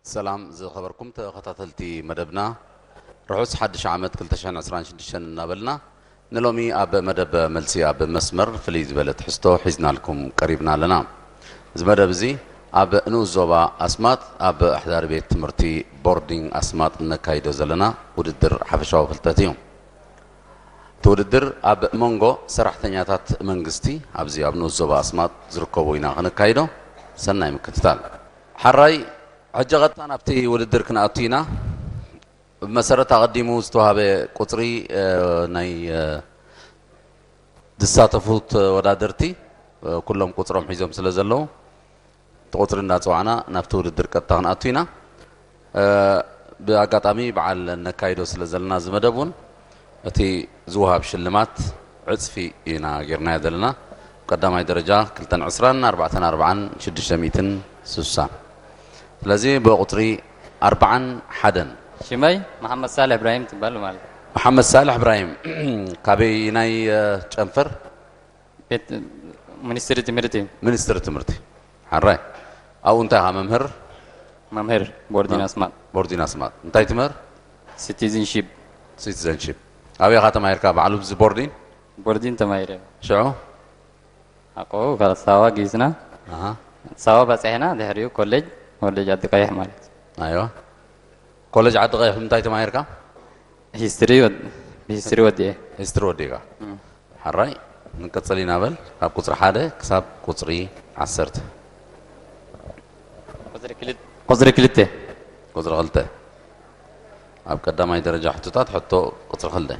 ሰላም ዝኸበርኩም ተኸታተልቲ መደብና፣ ርሑስ ሓድሽ ዓመት ክልተ ሽሕን ዕስራን ሽዱሽተን እናበልና፣ ንሎሚ ኣብ መደብ መልሲ ኣብ መስመር ፍልይ ዝበለ ትሕዝቶ ሒዝናልኩም ቀሪብና ኣለና። እዚ መደብ እዚ ኣብ ንኡስ ዞባ ኣስማጥ ኣብ ኣሕዳሪ ቤት ትምህርቲ ቦርዲንግ ኣስማጥ እነካይዶ ዘለና ውድድር ሓፈሻዊ ፍልጠት እዩ። እቲ ውድድር ኣብ መንጎ ሰራሕተኛታት መንግስቲ ኣብዚ ኣብ ንኡስ ዞባ ኣስማጥ ዝርከቡ ኢና ከነካይዶ። ሰናይ ምክትታል። ሓራይ፣ ሕጂ ቀጥታ ናብቲ ውድድር ክንኣቱ ኢና። ብመሰረት ኣቐዲሙ ዝተዋሃበ ቁጽሪ፣ እ፣ ናይ፣ እ፣ ዝሳተፉ ተወዳደርቲ፣ እ፣ ኩሎም ቁጽሮም ሒዞም ስለ ዘለዉ፣ እቲ ቁጽሪ እንዳጸዋዕና ናብቲ ውድድር ቀጥታ ክንኣቱ ኢና። እ፣ ብኣጋጣሚ በዓል ነካይዶ ስለ ዘለና እዚ መደብ እውን እቲ ዝወሃብ ሽልማት ዕጽፊ ኢና ጌርናዮ ዘለና። ቀዳማይ ደረጃ ክልተን ዕስራን ኣርባዕተን ኣርባዓን ሽዱሽተ ሚእትን ስሳን። ስለዚ ብቁጽሪ ኣርባዓን ሓደን። ሽመይ መሓመድ ሳልሕ እብራሂም ትበሃል ማለት እዩ። መሓመድ ሳልሕ እብራሂም፣ ካበይ ናይ፣ እ፣ ጨንፈር? ቤት ሚኒስትሪ ትምህርቲ። ሚኒስትሪ ትምህርቲ። ሓራይ። ኣብኡ እንታይ ኢኻ መምህር? መምህር ቦርዲን ኣስማጥ። ቦርዲን ኣስማጥ። እንታይ ትምህር? ሲቲዝንሺፕ። ሲቲዘንሺፕ። ኣበይ ኢኻ ተማሂርካ? ባዕሉ ብዚ ቦርዲን? ቦርዲን ተማሂረ። ሽዑ? ኣቆ ካብ ሳዋ ጊዝና። ኣሃ። ሳዋ በጺሕና ድሕሪኡ ኮሌጅ፣ ኮሌጅ ዓዲ ቀይሕ ማለት። ኣይዋ። ኮሌጅ ዓዲ ቀይሕ እንታይ ተማሂርካ? ሂስትሪ ወድ-፣ ብሂስትሪ ወዲኤ። ሂስትሪ ወዲእካ። እም። ሓራይ፣ ንቀጽል ኢና በል። ካብ ቁጽሪ ሓደ ክሳብ ቁጽሪ ዓሰርተ። ቁጽሪ ክልተ። ቁጽሪ ክልተ። ቁጽሪ ክልተ። ኣብ ቀዳማይ ደረጃ ሕቶታት ሕቶ ቁጽሪ ክልተ።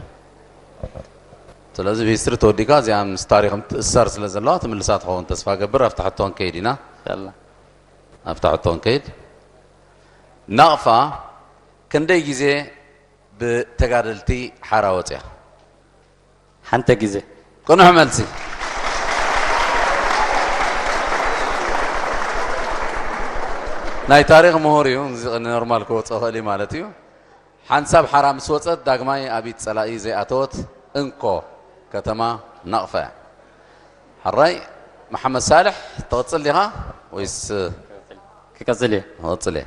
ስለዚ ብሂስትሪ ተወዲእካ እዚኣ ምስ ታሪኽ ምትእስሳር ስለ ዘለዋ ትምልሳ ትኸውን ተስፋ ገብር። ኣብታ ሕቶ ክንከይድ ኢና። ኢንሻላህ። ኣብታ ሕቶ ክንከይድ። ናቕፋ ክንደይ ግዜ ብተጋደልቲ ሓራ ወፅያ? ሓንቲ ግዜ። ቅኑዕ መልሲ። ናይ ታሪኽ ምሁር እዩ። እዚ ኖርማል ክወፅኦ ኽእል እዩ ማለት እዩ። ሓንሳብ ሓራ ምስ ወፀት ዳግማይ ኣብ ኢድ ፀላኢ ዘይኣተወት እንኮ ከተማ ናቕፋ እያ። ሕራይ መሓመድ ሳልሕ፣ ትቕጽል ዲኻ ወይስ? ክቐጽል እየ። ክቐጽል እየ።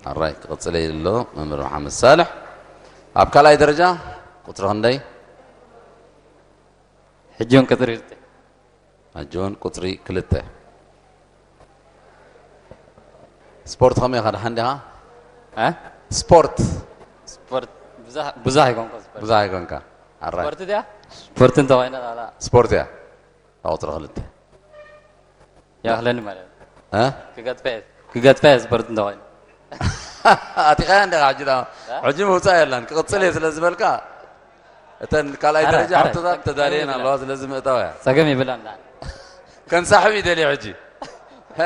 ሕራይ ክቕጽል እየ ኣሎ መምህር መሓመድ ሳልሕ። ኣብ ካልኣይ ደረጃ ቁጽሪ ክንደይ? ሕጂ እውን ቁጽሪ ክልተ። ሕጂ እውን ቁጽሪ ክልተ። ስፖርት ከመይ ኢኻ? ደሓን ዲኻ? እ? ስፖርት። ስፖርት ብዙሕ፣ ብዙሕ ኣይኮንኩ ስፖርት። ብዙሕ ኣይኮንካ። ኣራይ። ስፖርት ድያ? ስፖርት እንተኾይነ ላላ። ስፖርት እያ። እታ ቁጽሪ ክልተ። ይኣኽለኒ ማለት እዩ። እ? ክገጥፈ እየ። ክገጥፈ እየ ስፖርት እንተኾይኑ። ኣቲኻያ እንዲኻ ሕጂ ዳ-፣ እ? ሕጂ ምውጻእ የላን። ክቕጽል እየ ስለ ዝበልካ፣ እተን ካልኣይ ኣረ፣ ደረጃ ኣረ፣ ሕቶታት ጸገም ተዳልየን የብላን። ኣለዋ፣ ስለዚ ምእታው እያ። ጸገም የብላን። ከንሳሕብ ይደልየ ሕጂ። ሀ፣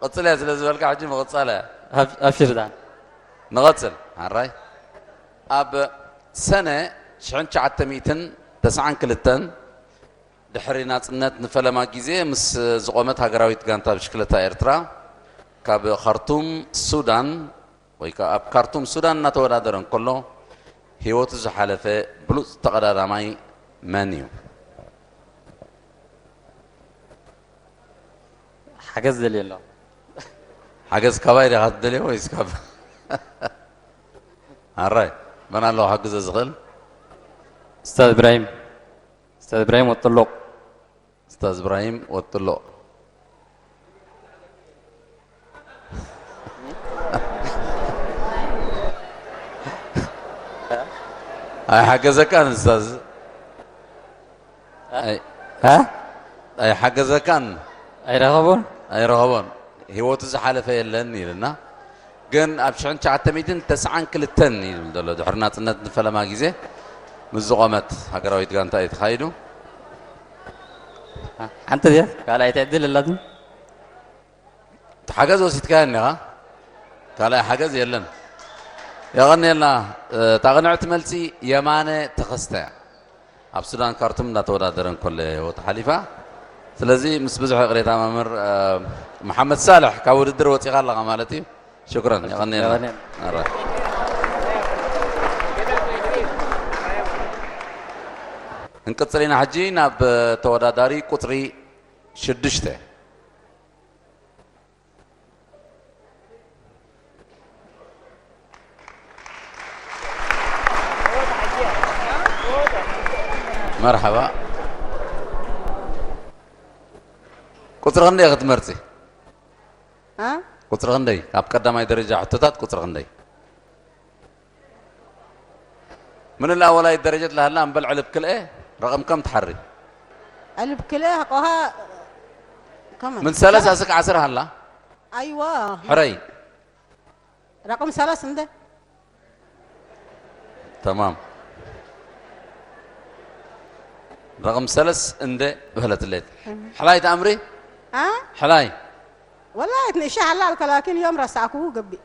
ቅጽል እያ ስለ ዝበልካ ሕጂ ምቕጻል እያ። ኣብ-፣ ኣብሽር ዳን። ንቐጽል። ኣራይ። ኣብ ሰነ ሽሕን ትሽዓተ ሚእትን ተስዓን ክልተን ድሕሪ ናጽነት ንፈለማ ግዜ ምስ ዝቖመት ሃገራዊት ጋንታ ብሽክለታ ኤርትራ፣ ካብ ካርቱም ሱዳን ወይ ከኣ ኣብ ካርቱም ሱዳን እናተወዳደረ እንከሎ፣ ህይወቱ ዝሓለፈ ብሉጽ ተቐዳዳማይ መን እዩ? ሓገዝ ደልየ ኣለኹ። ሓገዝ ካባይ ዲኻ ትደልዮ ወይስ ካብ? ኣራይ፣ መን ኣለዎ ሓግዞ ዝኽእል? ኡስታዝ እብራሂም። ኡስታዝ እብራሂም ወጥሎቕ። ኡስታዝ እብራሂም ወጥሎቕ። ኣይሓገዘካን ኡስታዝ። ኣይ-፣ እ? ኣይሓገዘካን። ኣይረኸቦን? ኣይረኸቦን። ህይወቱ ዝሓለፈ የለን ኢልና። ግን ኣብ ሽሕን ትሽዓተ ሚእትን ተስዓን ክልተን እዩ ዝብል ዘሎ። ድሕሪ ናጽነት ንፈለማ ግዜ ምስ ዝቖመት ሃገራዊት ጋንታ እዩ ተኻይዱ። ሓንቲ ድያ? ካልኣይቲ ዕድል ኣላትኒ? እቲ ሓገዝ ወሲድካዮ እኒኻ? ካልኣይ ሓገዝ የለን። የቐንየልና። እታ ቅንዕቲ መልሲ የማነ ተኸስተ እያ። ኣብ ሱዳን ካርቱም እንዳተወዳደረ እንከሎ ህይወቱ ሓሊፋ። ስለዚ ምስ ብዙሕ ይቕሬታ መምህር፣ እ፣ መሓመድ ሳልሕ ካብ ውድድር ወፂኻ ኣለኻ ማለት እዩ። ሽክረን፣ የቐንየልና። የቐንየልና። ኣረ። እንቅጽል ኢና ሕጂ ናብ ተወዳዳሪ ቁጽሪ ሽዱሽተ። መርሓባ። ቁጽሪ ክንደይ ኢኺ ትመርጺ? ها؟ ቁጽሪ ክንደይ? ካብ ቀዳማይ ደረጃ ሕቶታት ቁጽሪ ክንደይ? من الأولى درجة لهلا أم بل علب كل إيه؟ رقم كم تحري؟ ألف كلاه قها كمان من ثلاثة أسك عسر هلا؟ أيوة. حري. رقم ثلاث عنده. تمام. رقم ثلاث عنده بهلة الليل. حلاي تأمري؟ ها؟ حلاي. والله اتنشى حلال، لكن يوم رساكو قبي.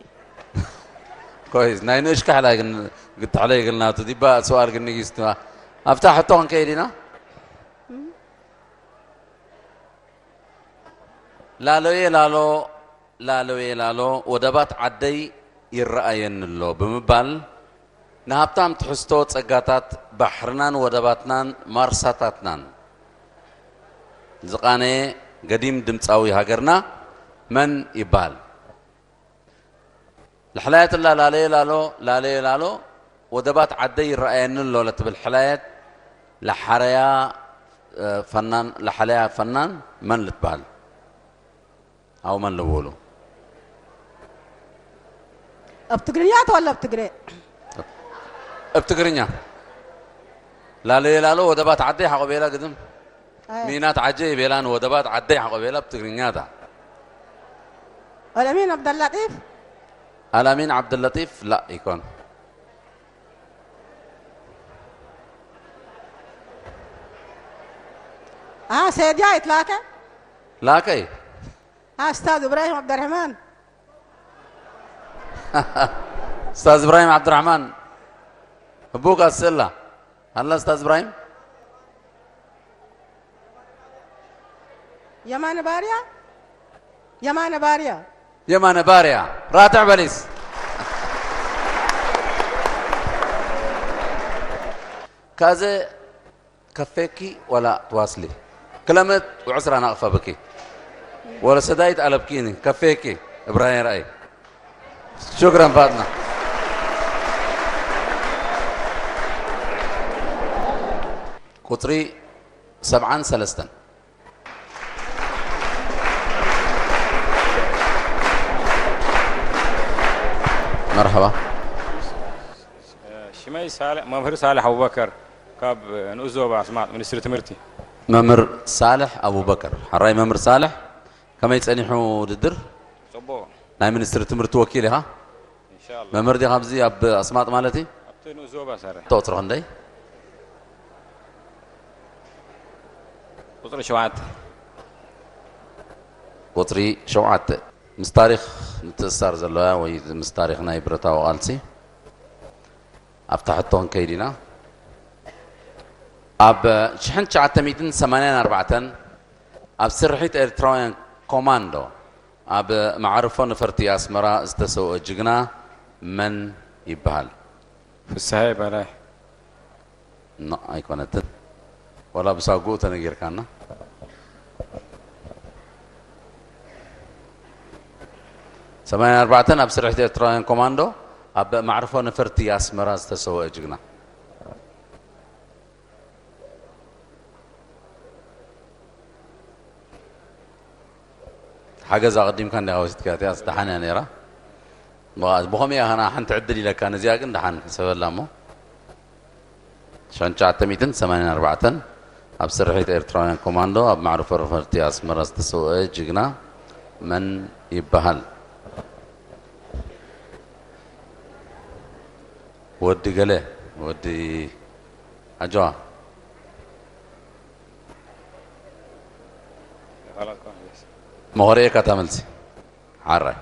كويس. ناي نشكح لاي قن-، قلت علي قلنا تديبا سؤال قلنا يستوى. أفتح حطوهم كيدينا. ላሎየ ላሎ ላሎየ ላሎ ወደባት ዓደይ ይረኣየኒ ኣሎ ብምባል ንሃብታም ትሕዝቶ ጸጋታት ባሕርናን ወደባትናን ማርሳታትናን ዝቓነየ ገዲም ድምጻዊ ሃገርና መን ይበሃል? ለሕላየትላ ላለየ ላሎ ላለየ ላሎ ወደባት ዓደይ ይረኣየኒ ኣሎ ለትብል ሕላየት ለሓረያ ፈናን ለሓለያ ፈናን መን ልትበሃል? ኣው መን ልብሉ? ኣብ ትግርኛ ተወላ ኣብ ትግረ እብ ትግርኛ ላለየ ላሎ ወደባት ዓደይ ሓቆቤላ ግድም ሚናት ዓጀ ይቤላን ወደባት ዓደይ ሓቆቤላ እብ ትግርኛ ታ الأمين عبد اللطيف ኣላሚን ዓብድለጢፍ ላ ይኮን ها سيديا يتلاكى ላከይ ها أستاذ إبراهيم عبد الرحمن استاذ ابراهيم عبد الرحمن ابوك السله هلا استاذ ابراهيم يمان باريا يمان باريا የማነ ባርያ ራትዕ በሊስ ካዘ ከፌኪ ወላ ትዋስሊ ክለመት ውዕስራ ናቕፈ ብኪ ወለ ሰዳይት ኣለብኪኒ ከፌኪ እብራሂም ራእይ شكرا فاطمة ቁፅሪ ሰብዓን ሰለስተን መርሐባ ሽመይ ሳልሕ መምህር ሳልሕ ኣቡበከር ካብ ንኡስ ዞባ ኣስማጥ ሚኒስትሪ ትምህርቲ መምህር ሳልሕ ኣቡበከር ሓራይ መምህር ሳልሕ ከመይ ጸኒሑ ውድድር ጽቡቕ ናይ ሚኒስትሪ ትምህርቲ ወኪል ኢኻ ኢንሻኣላ መምህር ዲኻ ኣብዚ ኣብ ኣስማጥ ማለት እዩ ኣብቲ ንኡስ ዞባ ሰርሕ ተወትሮ ክንደይ ቁፅሪ ሸውዓተ ቁፅሪ ሸውዓተ ምስ ታሪኽ ምትእስሳር ዘለዋ ወይ ምስ ታሪኽ ናይ ብረታዊ ቃልሲ ኣብታ ሕቶ ክንከይድ ኢና ኣብ ሽሕን ትሽዓተ ሚእትን ሰማንያን ኣርባዕተን ኣብ ስርሒት ኤርትራውያን ኮማንዶ ኣብ መዓርፎ ነፈርቲ ኣስመራ ዝተሰውአ ጅግና መን ይበሃል ፍስሃየ በላይ ኖ ኣይኮነትን ወላ ብሳጉኡ ተነጊርካና ሰማንያን ኣርባዕተን ኣብ ስርሒት ኤርትራውያን ኮማንዶ ኣብ ማዕርፎ ነፈርቲ ኣስመራ ዝተሰወአ ጅግና ሓገዝ ኣቐዲምካ እንዲኻ ወሲድካ እቲኣ ደሓን እያ ነይራ ብኸምኡ እያ ከና ሓንቲ ዕድል ኢለካ ነዚኣ ግን ደሓን ሕሰበላ እሞ ሽሕን ትሽዓተ ሚእትን ሰማንያን ኣርባዕተን ኣብ ስርሒት ኤርትራውያን ኮማንዶ ኣብ ማዕርፎ ነፈርቲ ኣስመራ ዝተሰውአ ጅግና መን ይበሃል? ወዲ ገለ ወዲ ኣጆዋ መኾርኤካ እታ መልሲ ሓራይ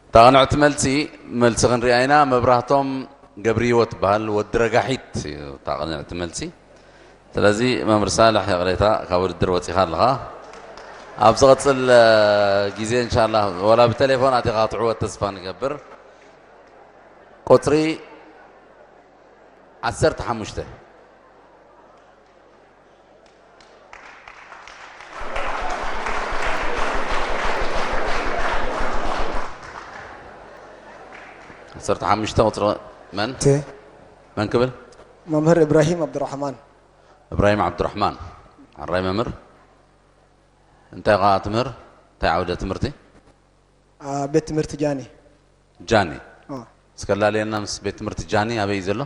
እታ ቅንዕቲ መልሲ መልሲ ክንሪኣ ኢና መብራህቶም ገብርሂወት በሃል ወዲ ረጋሒት እዩ እታ ቅንዕቲ መልሲ ስለዚ መምህር ሳልሕ ይቕሬታ ካብ ውድድር ወፂኻ ኣለኻ ኣብ ዝቐፅል ግዜ እንሻላ ወላ ብቴሌፎን ኣቲኻ ክትዕወት ተስፋ ንገብር ቁፅሪ ዓሰርተ ሓሙሽተ ዓሰርተ ሓሙሽተ ቁፅሪ መን ተ- መን ክብል መምህር ኢብራሂም ኣብዱራሕማን እብራሂም ዓብዱራሕማን፣ ሓራይ መምህር። እንታይ ኸዓ ትምህር? እንታይ ዓውደ ትምህርቲ? ኣብ ቤት ትምህርቲ ጃኒ። ጃኒ። እስከ ላለየና ምስ ቤት ትምህርቲ ጃኒ ኣበይ እዩ ዘሎ?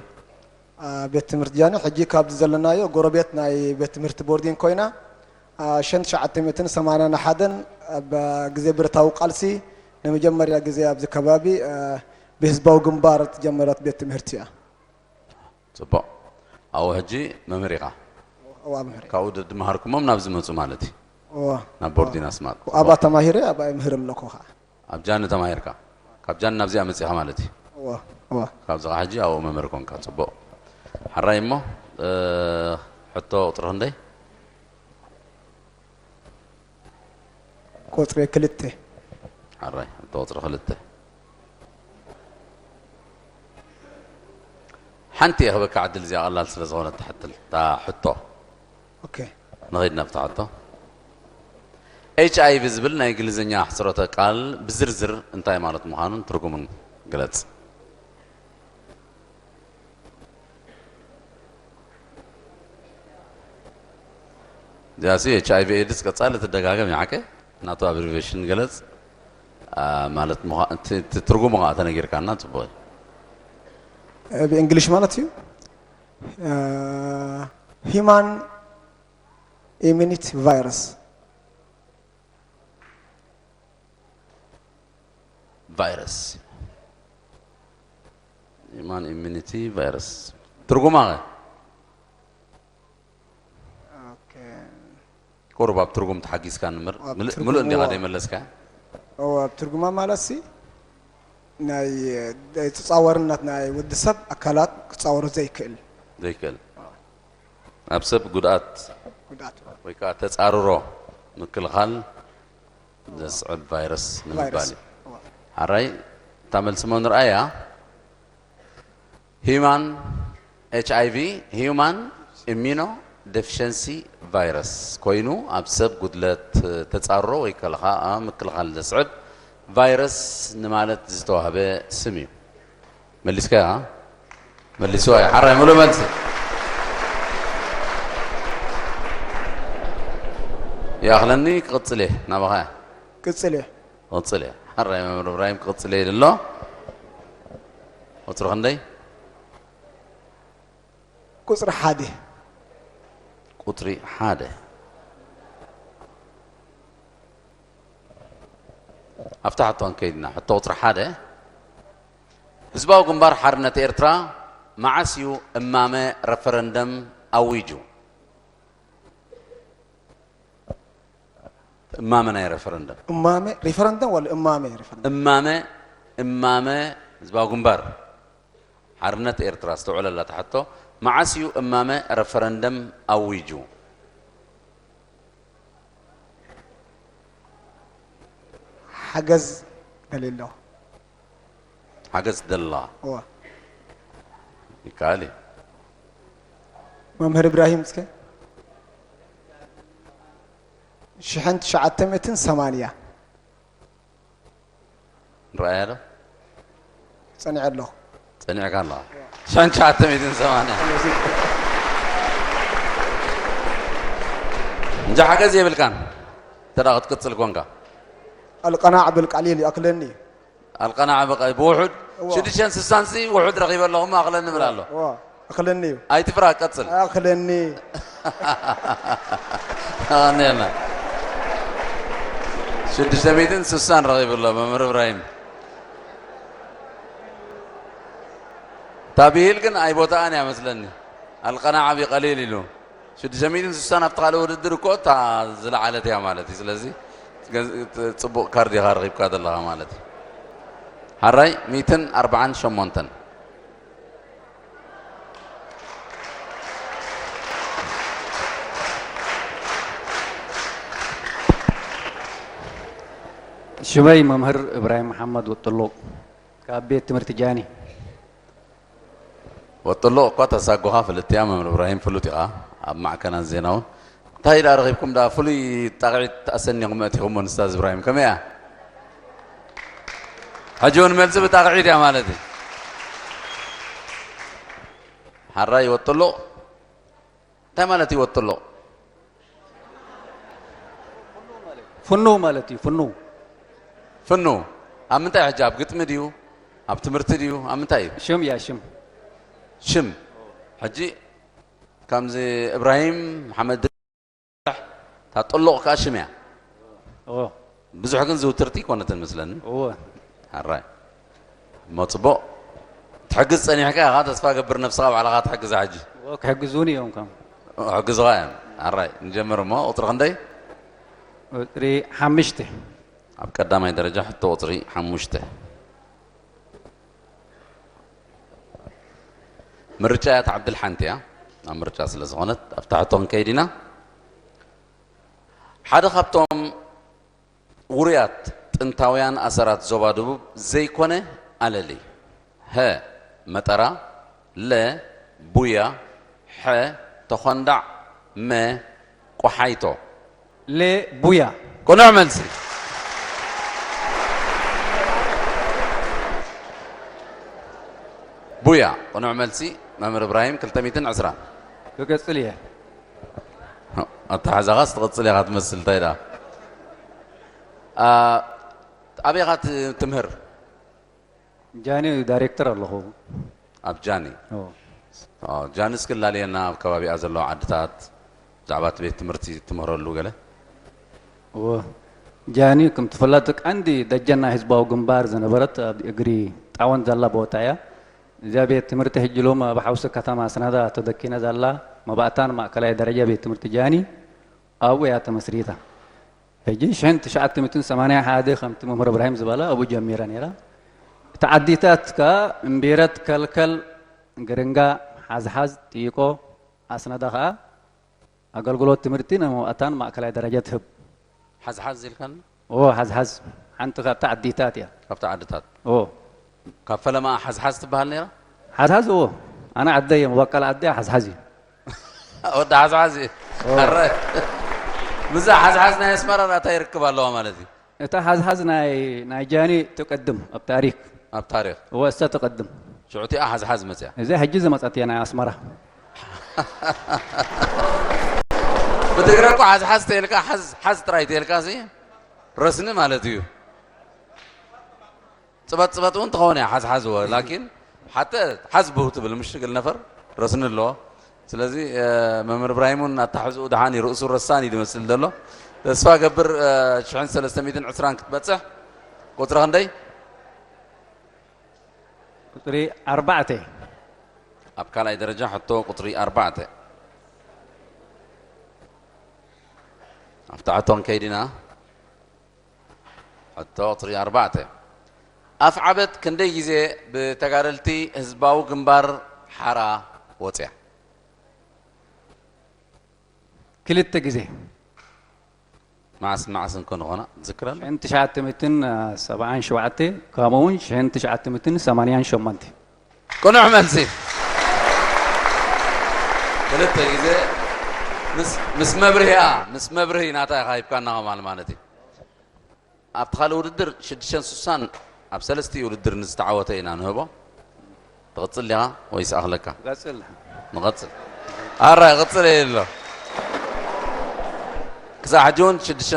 ኣብ ቤት ትምህርቲ ጃኒ ሕጂ ካብዚ ዘለናዮ ጎረቤት ናይ ቤት ትምህርቲ ቦርዲን ኮይና፣ ሸንት ሸዓተ ሚእትን ሰማንያን ሓደን ኣብ ግዜ ብረታዊ ቃልሲ ንመጀመርያ ግዜ ኣብዚ ከባቢ ብህዝባዊ ግንባር ዝጀመረት ቤት ትምህርቲ እያ። ጽቡቕ። ኣብኡ ሕጂ መምህር ኢኻ። እዋ መምህር። ካብኡ ድ- ድመሃርኩሞም ናብዚ መጹ ማለት እዩ። እዋ። ናብ ቦርዲን ኣስማጥ። ኣብኣ ተማሂረ ኣብኣ ይምህር ኣለኹ ኸዓ። ኣብ ጃኒ ተማሂርካ። ካብ ጃኒ ናብዚኣ መጺኻ ማለት እዩ። እዋ። እዋ። ካብዚ ኸዓ ሕጂ ኣብኡ መምህር ኮንካ። ጽቡቕ። ሓራይ እሞ እ፣ ሕቶ ቁጽሪ ክንደይ? ቁጽሪ ክልተ። ሓራይ ሕቶ ቁጽሪ ክልተ። ሓንቲ እየ ክበካ ዕድል እዚኣ ቀላል ስለ ዝኾነት ትሕትል እታ ሕቶ። ኦኬ። ንኸይድ ናብታ ሕቶ። ኤች ኣይ ቪ ዝብል ናይ እንግሊዝኛ ኣሕጽሮተ ቃል ብዝርዝር እንታይ ማለት ምዃኑን ትርጉሙን ግለጽ። እዚኣሲ ኤች ኣይ ቪ ኤድስ ቀጻሊ ትደጋገም ይሓቀ ናቱ ኣብሪቬሽን ገለጽ አ፣ ማለት ምዃ- እቲ እቲ ትርጉሙ ከዓ ተነጊርካና ጽቡቕ እዩ። ብእንግሊሽ ማለት እዩ። ሂማን ኢሚኒቲ ቫይረስ። ቫይረስ ሂማን ኢሚኒቲ ቫይረስ ትርጉማ ኸ? ኦኬ። ቁሩብ ኣብ ትርጉም ተሓጊዝካ ንምር ኣብ ምልእ- ትርጉሙ ምሉእ እንዲኻ ዘይመለስካ? ኦ ኣብ ትርጉማ ማለት ሲ ናይ ተጻዋርነት ናይ ወዲ ሰብ ኣካላት ክጻወሮ ዘይክእል። ዘይክእል ኣብ ሰብ ጉድኣት ጉድኣት። ወይ ከዓ ተጻርሮ ምክልኻል ዘስዕብ ቫይረስ ንምባል ቫይረስ። እዩ። ሓራይ እታ መልሲ ሞ ንርኣያ። ሂማን ኤች ኣይ ቪ ሂማን ኢሚኖ ዴፊሸንሲ ቫይረስ ኮይኑ ኣብ ሰብ ጉድለት ተጻርሮ ወይ ከለኻ ምክልኻል ዘስዕብ ቫይረስ ንማለት ዝተዋህበ ስም እዩ። መሊስካያ? መሊስዋ እዩ። ሓራይ ሙሉእ መልሲ። ይኣኽለኒ ክቕጽል እየ ናባኻ እያ። ቅጽል እየ። ክቕጽል እየ። ሓራይ መምህር እብራሂም ክቕጽል እየ ኢሉ ኣሎ። ቁጽሪ ክንደይ? ቁጽሪ ሓደ። ቁጽሪ ሓደ። ኣብታ ሕቶ ክንከይድ ኢና። ሕቶ ቁጽሪ ሓደ፣ ህዝባዊ ግንባር ሓርነት ኤርትራ መዓስ እዩ እማመ ረፈረንደም ኣዊጁ? እማመ ናይ ረፈረንደም። እማመ ሪፈረንደም ወላ እማመ ሪፈረንደም? እማመ እማመ ህዝባዊ ግንባር ሓርነት ኤርትራ ዝተውዕለላ ትሕቶ መዓስ እዩ እማመ ረፈረንደም ኣዊጁ? ሓገዝ ደልየ ኣለኹ። ሓገዝ ደላ እዋ። ይከኣል እዩ። መምህር ኢብራሂም እስከ ሽሕን ትሽዓተ ሚእትን ሰማንያ ንረኣያ ዶ? ጸኒዐ ኣለኹ። ጸኒዕካ ኣለኻ። ሽሕን ትሽዓተ ሚእትን ሰማንያ። እንጃ ሓገዝ የብልካን። እንተ ደኣ ክትቅጽል ኮንካ። ኣልቀናዕ ብልቃሊል ይኣክለኒ እዩ። ኣልቀናዕ ብቀ- ብውሑድ እዋ። ሽዱሽተን ስሳን ሲ ውሑድ ረኺበ ኣለኹ እሞ ኣኽለኒ ብል ኣሎ። እዋ፣ ኣኽለኒ እዩ። ኣይትፍራ ቀጽል። ኣኽለኒ። ኣቐንየልና። ሽዱሽተ ሚእትን ስሳን ረኺቡ ኣሎ መምህር እብራሂም። እታ ብሂል ግን ኣይቦታኣን እያ መስለኒ። ኣልቀናዓ ቢቀሊል ኢሉ ሽዱሽተ ሚእትን ስሳን ኣብቲ ካልእ ውድድር እኮ እታ ዝለዓለት እያ ማለት እዩ። ስለዚ ገዝ- ጽቡቕ ካርድ ኢኻ ረኺብካ ዘለኻ ማለት እዩ። ሓራይ ሚእትን ኣርባዓን ሸሞንተን። ሽመይ መምህር እብራሂም መሓመድ ወጥሎ ካብ ቤት ትምህርቲ ጃኒ። ወጥሎ እኳ ተሳጎኻ ፍልጥያ መምህር እብራሂም ፍሉጥ ኢኻ ኣብ ማዕከናት ዜና እውን እንታይ ደኣ ረኺብኩም ደኣ ፍሉይ ጣቕዒት ኣሰኒኹም መእቲኹም ንስታዝ እብራሂም ከመይ እያ? ሕጂ እውን መልሲ ብጣቕዒት እያ ማለት እዩ። ሓራይ ወጥሎ እንታይ ማለት እዩ ወጥሎ? ፍኑው ማለት እዩ። ፍኑው ፍኑ ኣብ ምንታይ ሕጂ ኣብ ግጥሚ ድዩ ኣብ ትምህርቲ ድዩ ኣብ ምንታይ እዩ? ሽም እያ። ሽም ሽም ሕጂ ከምዚ እብራሂም መሓመድ ታጠሎቕ ከዓ ሽም እያ። ኦ ብዙሕ ግን ዝውትርቲ ይኮነትን መስለኒ። እወ ኣራይ እሞ ፅቡቕ ትሕግዝ ጸኒሕካ ኢኻ። ተስፋ ገብር ነብስኻ ባዕልኻ ትሕግዛ ሕጂ። እወ ክሕግዙኒ እዮም ከም ሕግዝኻ እዮም። ኣራይ ንጀምር እሞ ቁፅሪ ክንደይ? ቁፅሪ ሓምሽተ ኣብ ቀዳማይ ደረጃ ሕቶ ቁፅሪ ሓሙሽተ። ምርጫ እያ ትዓድል ሓንቲ እያ። ኣብ ምርጫ ስለ ዝኾነት ኣብታ ሕቶ ክንከይድ ኢና። ሓደ ካብቶም ውሩያት ጥንታውያን ኣሰራት ዞባ ደቡብ ዘይኮነ ኣለሊ። ሀ መጠራ፣ ለ ቡያ፣ ሐ ተኾንዳዕ፣ መ ቆሓይቶ። ለ ቡያ ቅኑዕ መልሲ። ቡያ ቅኑዕ መልሲ። መምህር እብራሂም ክልተ ሚእትን ዕስራን ክቅፅል እየ። ኣተሓዛኻስ ትቕፅል ኢኻ ትመስል። እንታይ ደኣ ኣበይ ኢኻ ትምህር? ጃኒ ዳይሬክተር ኣለኹ። ኣብ ጃኒ። ጃኒ እስኪ ላልየና ኣብ ከባቢኣ ዘለዋ ዓድታት ብዛዕባ እቲ ቤት ትምህርቲ ትምህረሉ ገለ። ጃኒ ከም ትፍለጥ ቀንዲ ደጀና ህዝባዊ ግንባር ዝነበረት ኣብ እግሪ ጣወን ዘላ ቦታ እያ። እዚኣ ቤት ትምህርቲ ሕጂ ሎም ኣብ ሓውሲ ከተማ ኣስናዳ ተደኪና ዘላ መባእታን ማእከላይ ደረጃ ቤት ትምህርቲ ጃኒ ኣብኡ እያ ተመስሪታ። ሕጂ ሽሕን ትሽዓተ ሚእትን ሰማንያ ሓደ ከምቲ መምህር እብራሂም ዝበላ ኣብኡ ጀሚረ ነይራ። እቲ ዓዲታት ከኣ እምቢረት፣ ከልከል፣ ግርንጋ፣ ሓዝሓዝ፣ ጥይቆ፣ ኣስነዳ ከኣ ኣገልግሎት ትምህርቲ ንመባእታን ማእከላይ ደረጃ ትህብ። ሓዝሓዝ ኢልካኒ? ኦ ሓዝሓዝ ሓንቲ ካብቲ ዓዲታት እያ። ካብቲ ዓድታት። ኦ ካብ ፈለማ ሓዝሓዝ ትበሃል ነይራ? ሓዝሓዝ ኦ ኣነ ዓደይ እየ መበቀል ዓደይ ሓዝሓዝ እዩ። ወዲ ሓዝሓዝ እዩ። ኣረ ምዛ ሓዝሓዝ ናይ ኣስመራ ዳታ ይርክብ ኣለዋ ማለት እዩ። እታ ሓዝሓዝ ናይ ናይ ጃኒ ትቅድም ኣብ ታሪክ። ኣብ ታሪክ። እወ እሳ ትቅድም። ሽዑ እቲኣ ሓዝሓዝ መፅያ። እዚ ሕጂ ዝመፀት እያ ናይ ኣስመራ። ብትግረ እኮ ሓዝሓዝ ተልካ ሓዝ ሓዝ ጥራይ ተልካ ሲ ረስኒ ማለት እዩ። ፅበጥ ፅበጥ እውን ትኸውን እያ ሓዝሓዝ ወ ላኪን ሓተ ሓዝ ብው ትብል ምሽ ግል ነፈር ረስኒ ኣለዎ። ስለዚ መምህር እብራሂም እውን ኣታሕዝኡ ደሓን እዩ ርእሱ ረሳን እዩ ዝመስል ዘሎ። ተስፋ ገብር ሽሕን ሰለስተ ሚእትን ዕስራን ክትበፅሕ ቁፅሪ ክንደይ? ቁፅሪ ኣርባዕተ። ኣብ ካልኣይ ደረጃ ሕቶ ቁፅሪ ኣርባዕተ። ኣብታ ሕቶ ክንከይድ ኢና። ሕቶ ቁፅሪ ኣርባዕተ። ኣፍዓበት ክንደይ ግዜ ብተጋደልቲ ህዝባዊ ግንባር ሓራ ወፅያ? ክልተ ግዜ። መዓስ መዓስ እንኮ ንኾና ትዝክር ኣለ? ሽሕን ትሽዓተ ሚእትን ሰብዓን ሸውዓተ ከምኡ እውን ሽሕን ትሽዓተ ሚእትን ሰማንያን ሸሞንተ። ቅኑዕ መልሲ። ክልተ ግዜ ምስ- ምስ መብርሂኣ ምስ መብርሂ ናታ ኢኻ ሂብካና ከማን ማለት እዩ። ኣብቲ ካልእ ውድድር ሽዱሽተን ስሳን ኣብ ሰለስቲኡ ውድድር ንዝተዓወተ ኢና ንህቦ። ትቕጽል ዲኻ ወይስ ኣኽለካ? ቀጽል። ንቐጽል። ኣራይ ቅጽል እየ ኣሎ። ክሳዕ ሕጂ እውን ሽዱሽተ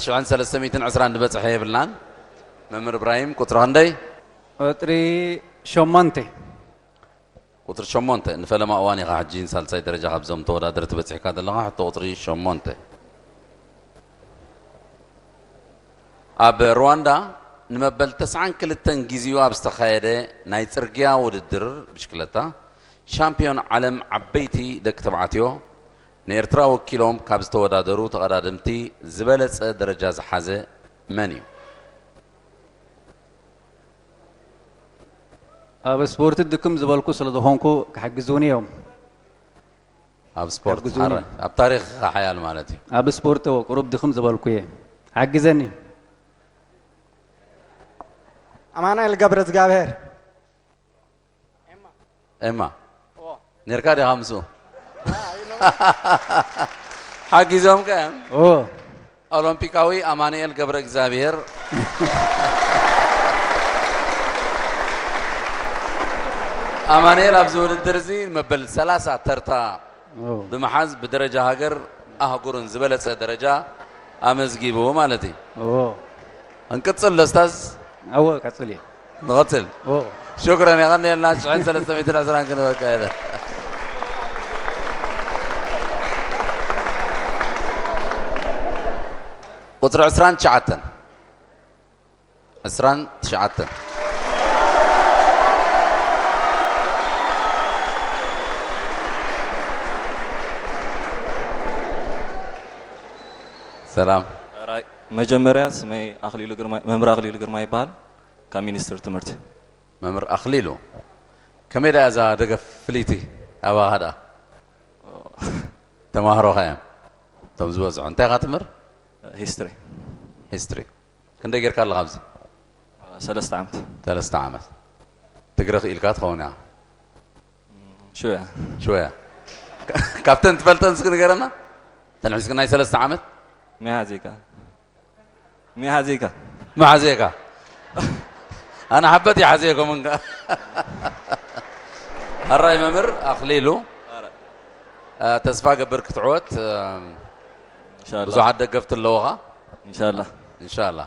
ሽሕን ሰለስተ ሚእትን ዕስራን ዝበጽሐ የብልናን። መምህር እብራሂም ቁጽሪ ክንደይ? ቁጽሪ ሸሞንተ። ቁፅሪ ሸሞንተ ንፈለማ እዋን ኢኻ ሕጂ ንሳልሳይ ደረጃ ካብዞም ተወዳደርቲ በፂሕካ ዘለኻ ሕቶ ቁፅሪ ሸሞንተ ኣብ ሩዋንዳ ንመበል ተስዓን ክልተን ግዚኡ ኣብ ዝተኻየደ ናይ ፅርግያ ውድድር ብሽክለታ ሻምፒዮን ዓለም ዓበይቲ ደቂ ተባዕትዮ ንኤርትራ ወኪሎም ካብ ዝተወዳደሩ ተቐዳደምቲ ዝበለፀ ደረጃ ዝሓዘ መን እዩ? ኣብ ስፖርት ድክም ዝበልኩ ስለ ዝኾንኩ ክሕግዙኒ እዮም። ኣብ ስፖርት ክሕግዙኒ። ሓረ- ኣብ ታሪኽ ሓያል ማለት እዩ። ኣብ ስፖርት እዎ ቁሩብ ድክም ዝበልኩ እየ። ሓግዘኒ። ኣማኑኤል ገብረ እግዚኣብሔር። ኤማ ነርካ ዲኻ ምስኡ ሓጊዞም ከ ኦ ኦሎምፒካዊ ኣማኑኤል ገብረ እግዚኣብሔር ኣማኑኤል ኣብዚ ውድድር እዚ መበል ሰላሳ ተርታ ብምሓዝ ብደረጃ ሃገር ኣህጉርን ዝበለጸ ደረጃ ኣመዝጊቡ ማለት እዩ። ክንቅጽል ዶ ስታዝ? ኣወ ቀጽል እየ። ንቐጽል። ሽክረን፣ የቐንየልና። ሽሕን ሰለስተ ሚእትን ዕስራን ክንበካ የለ። ቁፅሪ ዕስራን ትሽዓተን። ዕስራን ትሽዓተን። ሰላም። መጀመርያ ስመይ ኣኽሊሉ ግርማ፣ መምህር ኣኽሊሉ ግርማ ይበሃል። ካብ ሚኒስትሪ ትምህርቲ። መምህር ኣኽሊሉ፣ ከመይ ደኣ እዛ ደገፍ ፍልይቲ ኣባኻ ደኣ? ተማሃሮኻ እዮም እቶም ዝበዝሑ። እንታይ ኢኻ ትምህር? ሂስትሪ። ሂስትሪ። ክንደይ ጌርካ ኣለኻ ኣብዚ? ሰለስተ ዓመት። ሰለስተ ዓመት። ትግረ ክኢልካ ትኸውን ኢኻ። ሽወያ። ሽወያ። ካብተን ትፈልጠን እስኪ ንገረና። ተን ሕዝኪ ናይ ሰለስተ ዓመት? ሚያ ዜጋ። ሚያ ዜጋ። መሓዜካ ኣነ ሓበት ይሓዝየኩም እንካ። ኣራይ መምህር ኣኽሊሉ፣ ተስፋ ገብር ክትዕወት። ብዙሓት ደገፍቲ ኣለውኻ። ኢንሻላ። ኢንሻላ።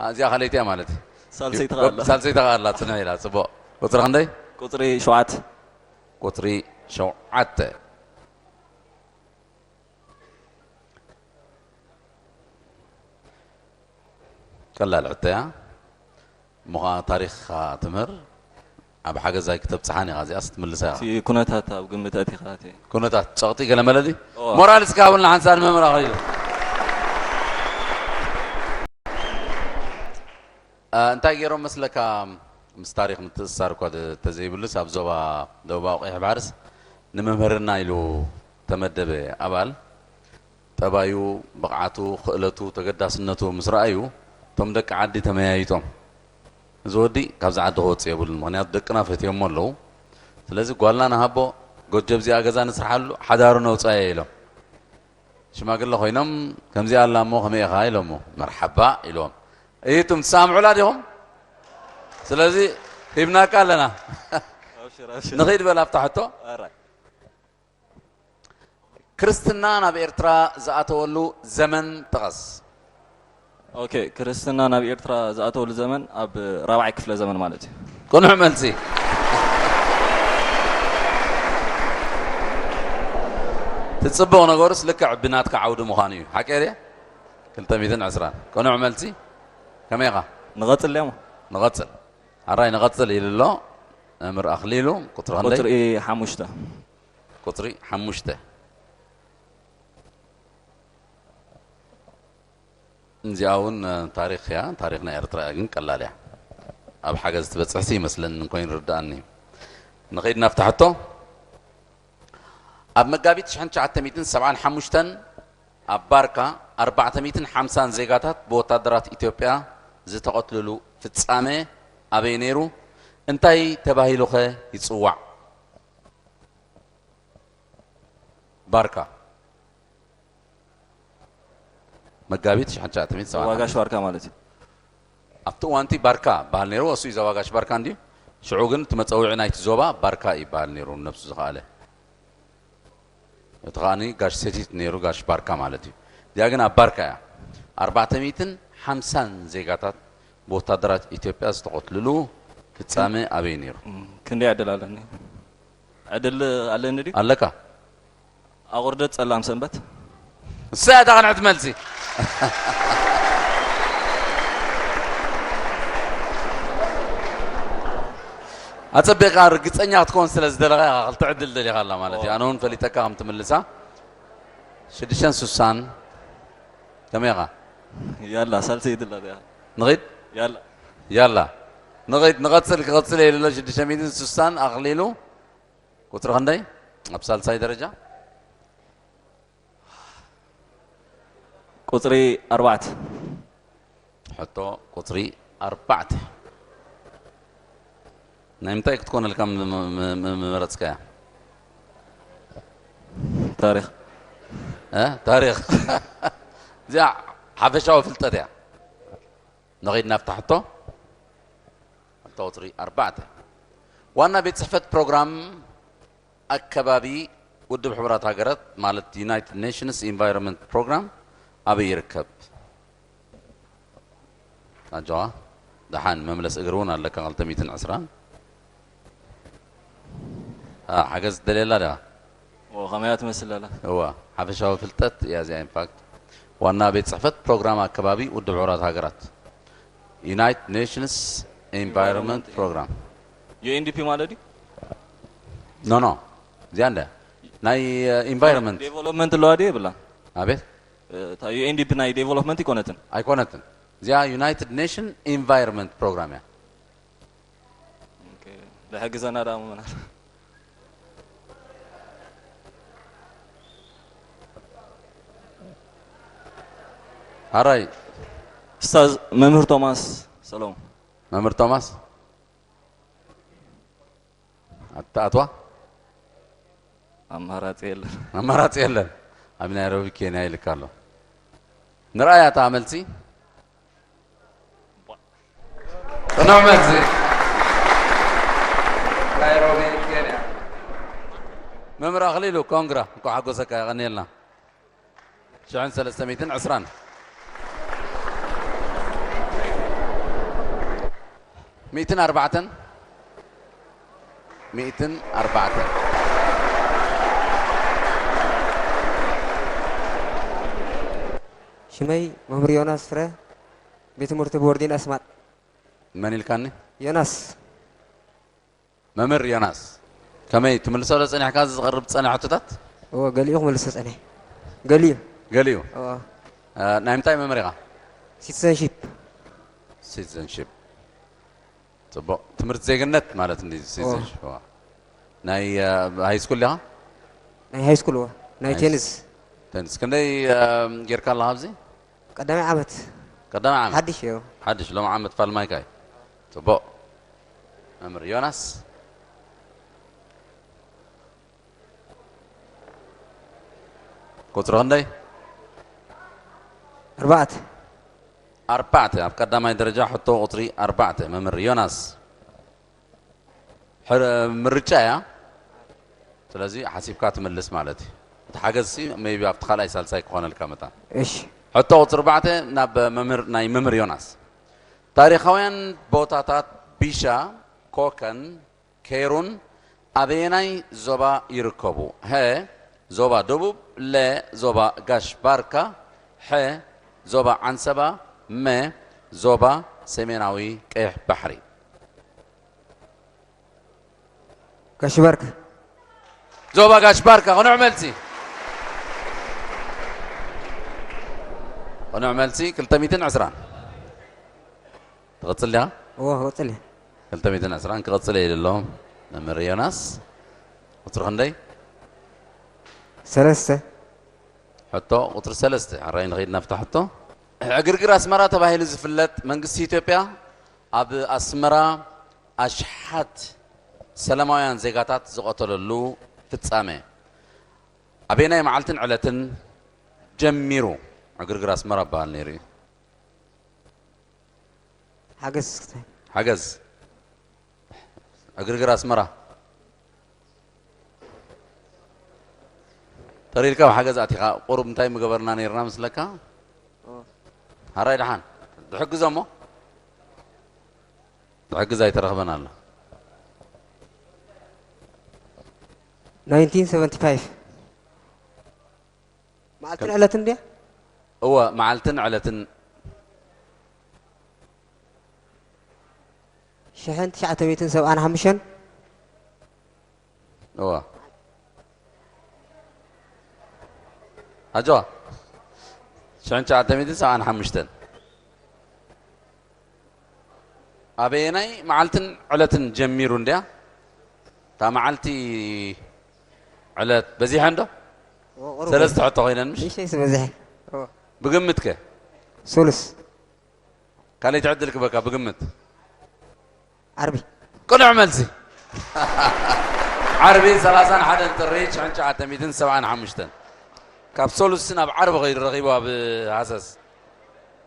እዚኣ ካልኣይቲ እያ ማለት እዩ። ሳልሰይቲ ከኣ ኣላ። ሳልሰይቲ ከኣ ኣላ፣ ጽንሕ ኢላ። ጽቡቕ። ቁጽሪ ክንደይ? ቁጽሪ ሸውዓተ። ቁጽሪ ሸውዓተ። ቀላል ሕቶ እያ። እሞ ኸዓ ታሪኽ ኢኻ ትምህር፣ ኣብ ሓገዛይ ክተብጽሓን ኢኻ፣ እዚኣስ ትምልሳ ኢኻ። እቲ ኩነታት ኣብ ግምት ኣእቲኻ እቲ ኩነታት ጸቕጢ ገለ መለ ድዩ? እዋ። ሞራል እስከ ሃቡልና ሓንሳእ ንመምህር ኣኽሊሉ። እ፣ እንታይ ገይሮም መስለካ? ምስ ታሪኽ ምትእስሳር እኳ ተ-፣ ተዘይብሉስ ኣብ ዞባ ደቡባዊ ቀይሕ ባሕርስ ንመምህርና ኢሉ ተመደበ ኣባል ጠባዩ፣ ብቕዓቱ፣ ክእለቱ፣ ተገዳስነቱ ምስ ረኣዩ እቶም ደቂ ዓዲ ተመያይጦም፣ እዚ ወዲ ካብዚ ዓዲ ክወፅእ የብሉን፣ ምኽንያቱ ደቅና ፈትዮሞ ኣለዉ። ስለዚ ጓልና ንሃቦ፣ ጎጆ ኣብዚኣ ገዛ ንስርሓሉ፣ ሓዳሩ ነውፀዮ ኢሎም። ሽማግለ ኮይኖም ከምዚኣ ኣላ እሞ ከመይ ኢኻ ኢሎሞ። መርሓባ ኢሎም። እይቱም ትሰማምዑላ ዲኹም? ስለዚ ሂብናካ ኣለና። ንኺድ በል ኣብታ ሕቶ። ክርስትና ናብ ኤርትራ ዝኣተወሉ ዘመን ጥቐስ። ኦኬ፣ ክርስትና ናብ ኤርትራ ዝኣተወሉ ዘመን ኣብ ራብዓይ ክፍለ ዘመን ማለት እዩ። ቅኑዕ መልሲ። ትጽቡቕ ነገሩስ ልክዕ ብናትካ ዓውዲ ምዃኑ እዩ። ሓቂ ድየ? ክልተ ሚእትን ዕስራን። ቅኑዕ መልሲ። ከመይ ኢኻ? ንቐጽል ድያሞ? ንቐጽል። ኣራይ ንቐጽል ኢሉ ኣሎ። መምህር ኣኽሊሉ፣ ቁጽሪ ክንደይ? ቁጽሪ ሓሙሽተ። ቁጽሪ ሓሙሽተ። እዚኣ እውን ታሪኽ እያ። ታሪኽ ናይ ኤርትራ እያ፣ ግን ቀላል እያ። ኣብ ሓገዝ ትበጽሕሲ ይመስለኒ እንኮይን ርድኣኒ። ንኸይድ ናብታ ሕቶ። ኣብ መጋቢት ሽሕን ትሽዓተ ሚእትን ሰብዓን ሓሙሽተን ኣብ ባርካ ኣርባዕተ ሚእትን ሓምሳን ዜጋታት ብወታደራት ኢትዮጵያ ዝተቐትልሉ ፍጻመ ኣበይ ነይሩ? እንታይ ተባሂሉኸ ይጽዋዕ? ባርካ። መጋቢት ሽሕን ትሽዓተ ሚእትን ሰብዓን ሓሙሽተ። ዋጋሽ ባርካ ማለት እዩ። ኣብቲ እዋንቲ ባርካ በሃል ነይሩ፣ እሱ እዩ ዘዋጋሽ ባርካ እንድዩ። ሽዑ ግን እቲ መጸውዒ ናይቲ ዞባ ባርካ ይበሃል ነይሩ፣ ነብሱ ዝኸኣለ። እቲ ከኣኒ ጋሽ ሰቲት ነይሩ፣ ጋሽ ባርካ ማለት እዩ። እዚኣ ግን ኣብ ባርካ እያ። ኣርባዕተ ሚእትን ሓምሳን ዜጋታት ብወታደራት ኢትዮጵያ ዝተቐትልሉ ፍጻመ ኣበይ ነይሩ? እም፣ ክንደይ ዕድል ኣለኒ? ዕድል ኣለኒ ድዩ? ኣለካ። ኣቑርደት ጸላም ሰንበት። እሳ እታ ቅንዕቲ መልሲ። ኣጸቢቕካ ርግጸኛ ክትኮን ስለ ዝደለኻ ኢኻ ክልተ ዕድል ደሊኻ ኣላ ማለት እዩ። ኣነ እውን ፈሊጠካ ከም ትምልሳ። ሽዱሽተን ሱሳን ከመይ ኢኻ? ያላ ሳልሰይቲ ኣላ እዚኣ። ንኺድ? ያላ። ያላ። ንኺድ፣ ንቐጽል፣ ክቐጽል እየ ኢሉ ኣሎ። ሽዱሽተ ሚእትን ሱሳን ኣኽሊሉ። ቁጽሪ ክንደይ ኣብ ሳልሳይ ደረጃ? ቁጽሪ ኣርባዕተ። ሕቶ ቁጽሪ ኣርባዕተ። ናይ ምንታይ ክትኮነልካ ም-፣ ም-፣ ም-፣ ምመረጽካያ? ታሪኽ። እ? ታሪኽ። እዚኣ ሓፈሻዊ ፍልጠት እያ። ንኺድ ናብታ ሕቶ። ሕቶ ቁጽሪ ኣርባዕተ። ዋና ቤት ጽሕፈት ፕሮግራም ኣከባቢ ውድብ ሕቡራት ሃገራት ማለት ዩናይትድ ኔሽንስ ኢንቫይሮንመንት ፕሮግራም ኣበይ ይርከብ? ኣጆኻ፣ ደሓን መምለስ እግሪ እውን ኣለካ። ክልተ ሚእትን ዕስራን። አ፣ ሓገዝ ትደልየላ ዲኻ? ኦ፣ ከመያ ትመስል ኣላ። እዋ፣ ሓፈሻዊ ፍልጠት እያ እዚኣ። ኢንፋክት፣ ዋና ቤት ጽሕፈት ፕሮግራም ኣከባቢ ውድብ ሕቡራት ሃገራት፣ ዩናይትድ ኔሽንስ ኢንቫይሮንመንት ፕሮግራም። ዩ ኤን ዲ ፒ ማለት ድዩ? ኖ፣ ኖ፣ እዚኣ እንደ ናይ ኢንቫይሮንመንት። ዴቨሎፕመንት ኣለዋ ድዩ የብላን? ኣቤት። እታ ዩ ኤን ዲ ፒ ናይ ዴቨሎፕመንት ኣይኮነትን። ኣይኮነትን። እዚኣ ዩናይትድ ኔሽን ኢንቫይሮንመንት ፕሮግራም እያ። ኦኬ፣ ዝሕግዘና ደኣ ምእመናን። ሓራይ። ኡስታዝ መምህር ቶማስ ሰሎሞን። መምህር ቶማስ፣ ኣትኣትዋ? ኣማራጺ የለን። ኣማራጺ የለን። ኣብ ናይሮቢ ኬንያ ይልካ ኣሎ። ንርኣያ እታ መልሲ። ቅኑዕ መልሲ። ናይሮቢ ኬንያ። መምህር ኣኽሊሉ፣ ኮንግራ፣ እንኳዕ ሓጎሰካ፣ የቐንየልና። ሽሕን ሰለስተ ሚእትን ዕስራን። ሚእትን ኣርባዕተን። ሚእትን ኣርባዕተን። ሽመይ መምህር ዮናስ ፍረ፣ ቤት ትምህርቲ ቦርዲን ኣስማጥ። መን ኢልካኒ? ዮናስ። መምህር ዮናስ፣ ከመይ ትምልሶ ዶ ጸኒሕካ፣ እዚ ዝቐርብ ዝጸንሐ ሕቶታት? እወ፣ ገሊኡ ክምልሶ ጸኒሐ። ገሊኡ። ገሊኡ? እወ። እ፣ ናይ ምንታይ መምህር ኢኻ? ሲቲዘንሺፕ። ሲቲዘንሺፕ። ጽቡቕ። ትምህርቲ ዜግነት ማለት እንዲ እወ። ሲቲዘንሺፕ። እወ። ናይ፣ እ፣ ሃይ ስኩል ዲኻ? ናይ ሃይ ስኩል እወ። ናይ ናይ ቴኒስ። ቴኒስ። ክንደይ፣ እ፣ ጌርካ ኣለኻ ኣብዚ? ቀዳማይ ዓመት። ቀዳማይ ዓመት? ሓድሽ እዩ። ሓድሽ፣ ሎም ዓመት ፋልማይካ እዩ። ጽቡቕ። መምህር ዮናስ። ቁጽሪ ክንደይ? ኣርባዕተ። ኣርባዕተ፣ ኣብ ቀዳማይ ደረጃ ሕቶ ቁጽሪ ኣርባዕተ፣ መምህር ዮናስ። ሕረ-፣ ምርጫ እያ። ስለዚ ሓሲብካ ትምልስ ማለት እዩ። እቲ ሓገዝሲ ሜይቢ ኣብቲ ካልኣይ ሳልሳይ ክኾነልካ መታን። እሺ። ሕቶ ቁጽሪ ኣርባዕተ ናብ መምህር፣ ናይ መምህር ዮናስ። ታሪኻውያን ቦታታት ቢሻ፣ ኮከን፣ ኬሩን ኣበየናይ ዞባ ይርከቡ? ሀ፣ ዞባ ደቡብ፣ ለ፣ ዞባ ጋሽ ባርካ፣ ሐ፣ ዞባ ዓንሰባ፣ መ፣ ዞባ ሰሜናዊ ቀይሕ ባሕሪ። ጋሽ ባርካ። ዞባ ጋሽ ባርካ፣ ቅኑዕ መልሲ። ቅኑዕ መልሲ፣ ክልተ ሚእትን ዕስራን። ትቕጽል ዲኻ? እወ፣ ክቕጽል እየ። ክልተ ሚእትን ዕስራን ክቕጽል እየ ኢሉ ኣሎ መምህር ዮናስ። ቁጽሪ ክንደይ? ሰለስተ። ሕቶ ቁጽሪ ሰለስተ። ሕራይ ንኸይድ ናብታ ሕቶ። ዕግርግር ኣስመራ ተባሂሉ ዝፍለጥ መንግስቲ ኢትዮጵያ ኣብ ኣስመራ ኣሽሓት ሰላማውያን ዜጋታት ዝቐተለሉ ፍጻመ ኣበየናይ መዓልትን ዕለትን ጀሚሩ? ዕግርግር ኣስመራ ይበሃል ነይሩ እዩ። ሓገዝ እስክታይ። ሓገዝ። ዕግርግር ኣስመራ። ተሪርካ ኣብ ሓገዝ ኣቲኻ፣ ቁሩብ እንታይ ምገበርና ነይርና መስለካ? ኦ። ሓራይ ደሓን። ትሕግዞ እሞ? ትሕግዝ ኣይተረኽበን ኣሎ። ናይንቲን ሰቨንቲ ፋይቭ። መዓልትን ዕለትን ድያ? እወ፣ መዓልትን ዕለትን። ሽሕን ትሽዓተ ሚእትን ሰብዓን ሓሙሽተን። እወ። ኣጆዋ። ሽሕን ትሽዓተ ሚእትን ሰብዓን ሓሙሽተን። ኣበየናይ መዓልትን ዕለትን ጀሚሩ እንድያ? እታ መዓልቲ ዕለት በዚሐን ዶ? እወ፣ ቁሩብ ሰለስተ በዚሐ። ሕቶ ኮይነን ምሽ? እሺ፣ እሺ፣ በዚሐ። እወ። ብግምት ከ? ሶሉስ። ካልኣይቲ ዕድል ክበካ ብግምት። ዓርቢ። ቅኑዕ መልሲ። ዓርቢ ሰላሳን ሓደን ጥሪ ሽሕን ትሽዓተ ሚእትን ሰብዓን ሓሙሽተን። ካብ ሶሉስ ናብ ዓርቢ ከይዱ ረኺቡ ኣብ ሃሰስ።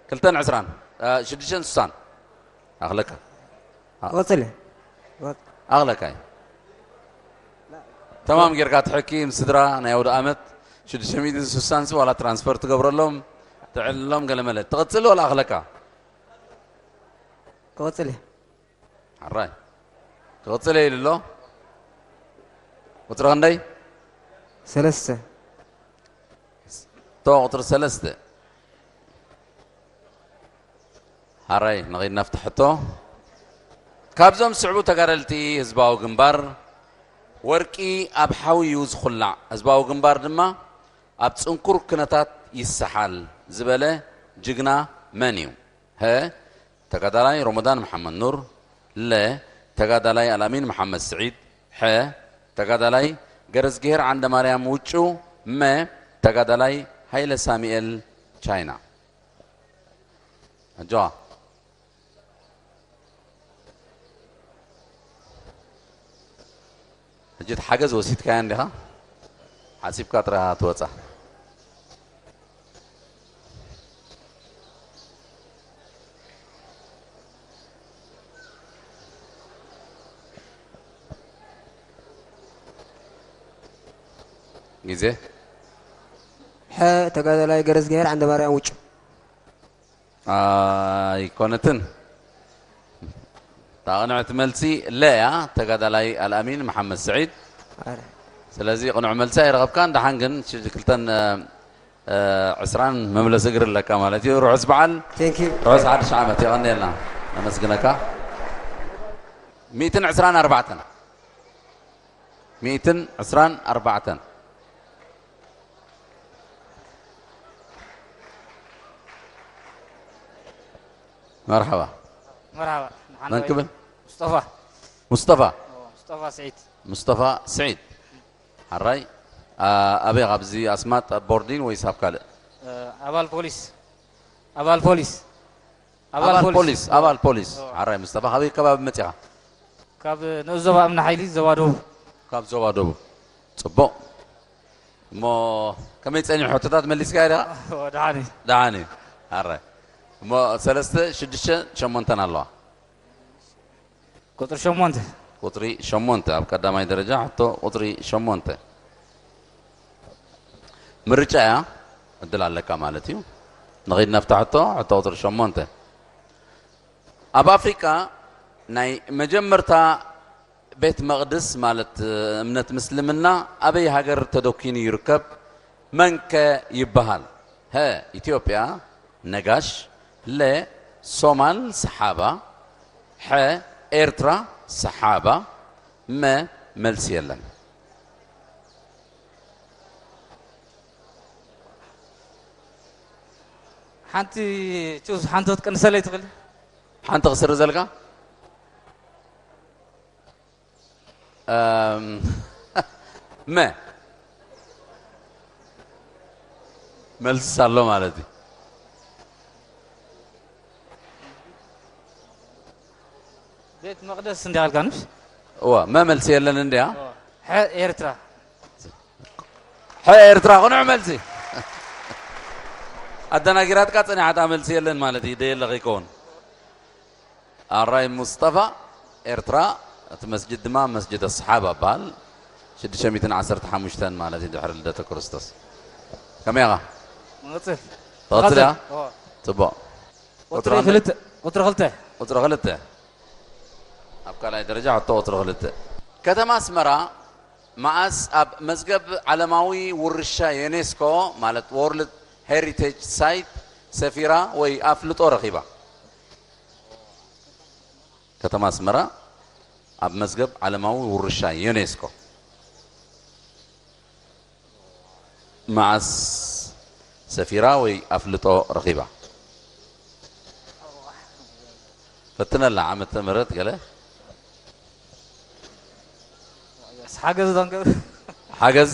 ክልተን ዕስራን፣ እ፣ ሽዱሽተን ስሳን። ኣኽለካ። ኣ-፣ ቀጽል። ኣኽለካ እዩ። ተማም ጌርካ ትሕኪ ምስ ስድራ ናይ ኣውደ ኣመት ሽዱሽተ ሚእትን ስሳን ሲ ዋላ ትራንስፈር ትገብረሎም፣ ትዕልሎም ገለመለ። ትቕጽል ወላ ኣኽለካ? ክቕጽል እየ። ሓራይ። ክቕጽል እየ ኢሉ ኣሎ። ቁጽሪ ክንደይ? ሰለስተ። ቶ ቁጽሪ ሰለስተ። ሓራይ፣ ንኸይድ ናብቲ ሕቶ። ካብዞም ስዕቡ ተጋደልቲ ህዝባዊ ግንባር ወርቂ ኣብ ሓዊ እዩ ዝኹላዕ፣ ህዝባዊ ግንባር ድማ ኣብ ጽንኩር ኩነታት ይሰሓል ዝበለ ጅግና መን እዩ? ሀ፣ ተጋዳላይ ሮሞዳን መሓመድ ኑር፣ ለ፣ ተጋዳላይ ኣልኣሚን መሓመድ ስዒድ፣ ሐ፣ ተጋዳላይ ገረዝግሄር ዓንደማርያም ውጩ፣ መ፣ ተጋዳላይ ሃይለ ሳሙኤል ቻይና። ኣጆኻ። ሕጂ እቲ ሓገዝ ወሲድካዮ እንዲኻ? ሓሲብካ ጥራይ ትወጻ። ግዜ። ሐ፣ ተጋዳላይ ገረዝግሄር ዓንደማርያም ውጩ። ኣይኮነትን። እታ ቅንዕቲ መልሲ ለ እያ፣ ተጋዳላይ ኣልኣሚን መሓመድ ስዒድ። ኣረ። ስለዚ ቅኑዕ መልሲ ኣይረኸብካን። ደሓን ግን ሽዱሽተ ክልተን፣ እ፣ እ፣ ዕስራን መምለሲ እግሪ ኣለካ ማለት እዩ። ርሑስ በዓል፣ ቴንክ ዩ። ርሑስ ሓድሽ ዓመት። የቐንየልና። ነመስግነካ። ሚእትን ዕስራን ኣርባዕተን። ሚእትን ዕስራን ኣርባዕተን። መርሓባ። መርሓባ። መን ክብል? ሙስጠፋ። ሙስጠፋ። ኦ፣ ሙስጠፋ ስዒድ። ሙስጠፋ ስዒድ። ሓራይ፣ ኣ-፣ ኣበይ፣ ኣብዚ ኣስማጥ ኣብ ቦርዲን ወይስ ኣብ ካልእ? እ፣ ኣባል ፖሊስ። ኣባል ፖሊስ። ኣባል ኣባል ፖሊስ። ፖሊስ፣ ኣባል ፖሊስ። ኦ። ሓራይ ሙስጠፋ፣ ካበይ ከባቢ መጺኻ? ካብ ንኡስ ዞባ እምኒ ሓይሊ፣ ዞባ ደቡብ። ካብ ዞባ ደቡብ። ጽቡቕ። እሞ ከመይ ጸኒሑ፣ ሕቶታት መሊስካዮ ዲኻ? ኦ፣ ደሓን እዩ። ደሓን እዩ። ሓራይ። እሞ ሰለስተ፣ ሽዱሽተ፣ ሸሞንተን ኣለዋ። ቁጽሪ ሸሞንተ። ቁጽሪ ሸሞንተ፣ ኣብ ቀዳማይ ደረጃ ሕቶ ቁጽሪ ሸሞንተ። ምርጫ እያ፣ ዕድል ኣለካ ማለት እዩ። ንኸይድ ናብታ ሕቶ፣ ሕቶ ቁጽሪ ሸሞንተ። ኣብ ኣፍሪቃ ናይ መጀመርታ ቤት መቕድስ ማለት እምነት ምስልምና ኣበይ ሃገር ተደኪኑ ይርከብ? መን ከ ይበሃል? ሀ፣ ኢትዮጵያ፣ ነጋሽ፣ ለ፣ ሶማል፣ ሰሓባ፣ ሐ፣ ኤርትራ፣ ሰሓባ፣ መ፣ መልሲ የለን። ሓንቲ ቹዝ፣ ሓንቲ ክትቅንሰለይ ትኽእል? ሓንቲ ክስርዘልካ? እም፣ መ፣ መልስስ ኣሎ ማለት እዩ። ቤት መቕደስ እንዲያ ኣልካ ንስ? እዋ፣ መ መልሲ የለን እንዲያ? እዋ። ሐ ኤርትራ። ሐ ኤርትራ፣ ቅኑዕ መልሲ። ኣደናጊራትካ ጸኒሓታ፣ መልሲ የለን ማለት እዩ፣ ደየለ ከይከውን። ኣራይ ሙስጠፋ፣ ኤርትራ፣ እቲ መስጅድ ድማ መስጅድ ኣስሓብ ኣበሃል። ሽዱሽተ ሚእትን ዓሰርተ ሓሙሽተን ማለት እዩ፣ ድሕሪ ልደተ ክርስቶስ። ከመይ ኢኻ? ንቕጽል። ትቐጽል እያ? እዎ። ጽቡቕ። ቁጽሪ ቁጽሪ ክንደይ? ክልተ፣ ቁጽሪ ክልተ። ቁጽሪ ክልተ። ኣብ ካልኣይ ደረጃ ሕቶ ቁጽሪ ክልተ። ከተማ ኣስመራ መዓስ ኣብ መዝገብ ዓለማዊ ውርሻ ዩኔስኮ፣ ማለት ወርልድ ሄሪቴጅ ሳይት፣ ሰፊራ ወይ ኣፍልጦ ረኺባ? ከተማ ኣስመራ ኣብ መዝገብ ዓለማዊ ውርሻ ዩኔስኮ መዓስ ሰፊራ ወይ ኣፍልጦ ረኺባ? ፈትነላ፣ ዓመተ ምህረት ገለ። ሓገዝ ዶ ንገብር? ሓገዝ?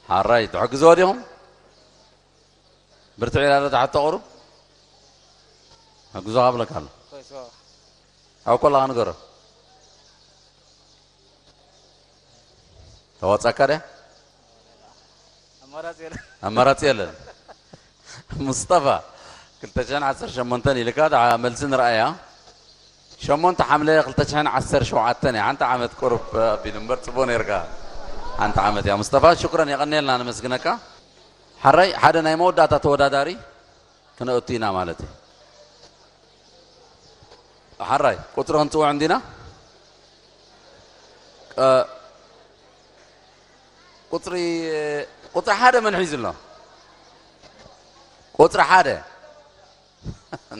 ሓራይ፣ ትሕግዝዎ ዲኹም? ብርትዕ ኢላ ዶ ትሓቶ ቁሩብ? ሕግዞ ኣብለካ ኣሎ። ኣብ ኮላኻ ንገሮ። ተዋጻካ ድያ? ኣማራጺ የለን። ኣማራጺ የለን። ሙስጠፋ፣ ክልተ ሽሕን ዓሰርተ ሸሞንተን ኢልካ፣ ደኣ መልሲ ንርኣያ። ሸሞንተ ሓምለ ክልተ ሽሕን ዓሰርተ ሸውዓተን እያ። ሓንቲ ዓመት ቁሩብ ኣቢሉ እምበር ጽቡቕ ነይርካ። ሓንቲ ዓመት እያ። ሙስጠፋ፣ ሽኩረን፣ የቐንየልና፣ ነመስግነካ። ሓራይ፣ ሓደ ናይ መወዳእታ ተወዳዳሪ ክነእቱ ኢና ማለት እዩ። ሓራይ፣ ቁፅሪ ክንፅውዕ እንዲና። ቀ-፣ ቁፅሪ፣ ቁፅሪ ሓደ መን ሒዙ ኣሎ? ቁፅሪ ሓደ።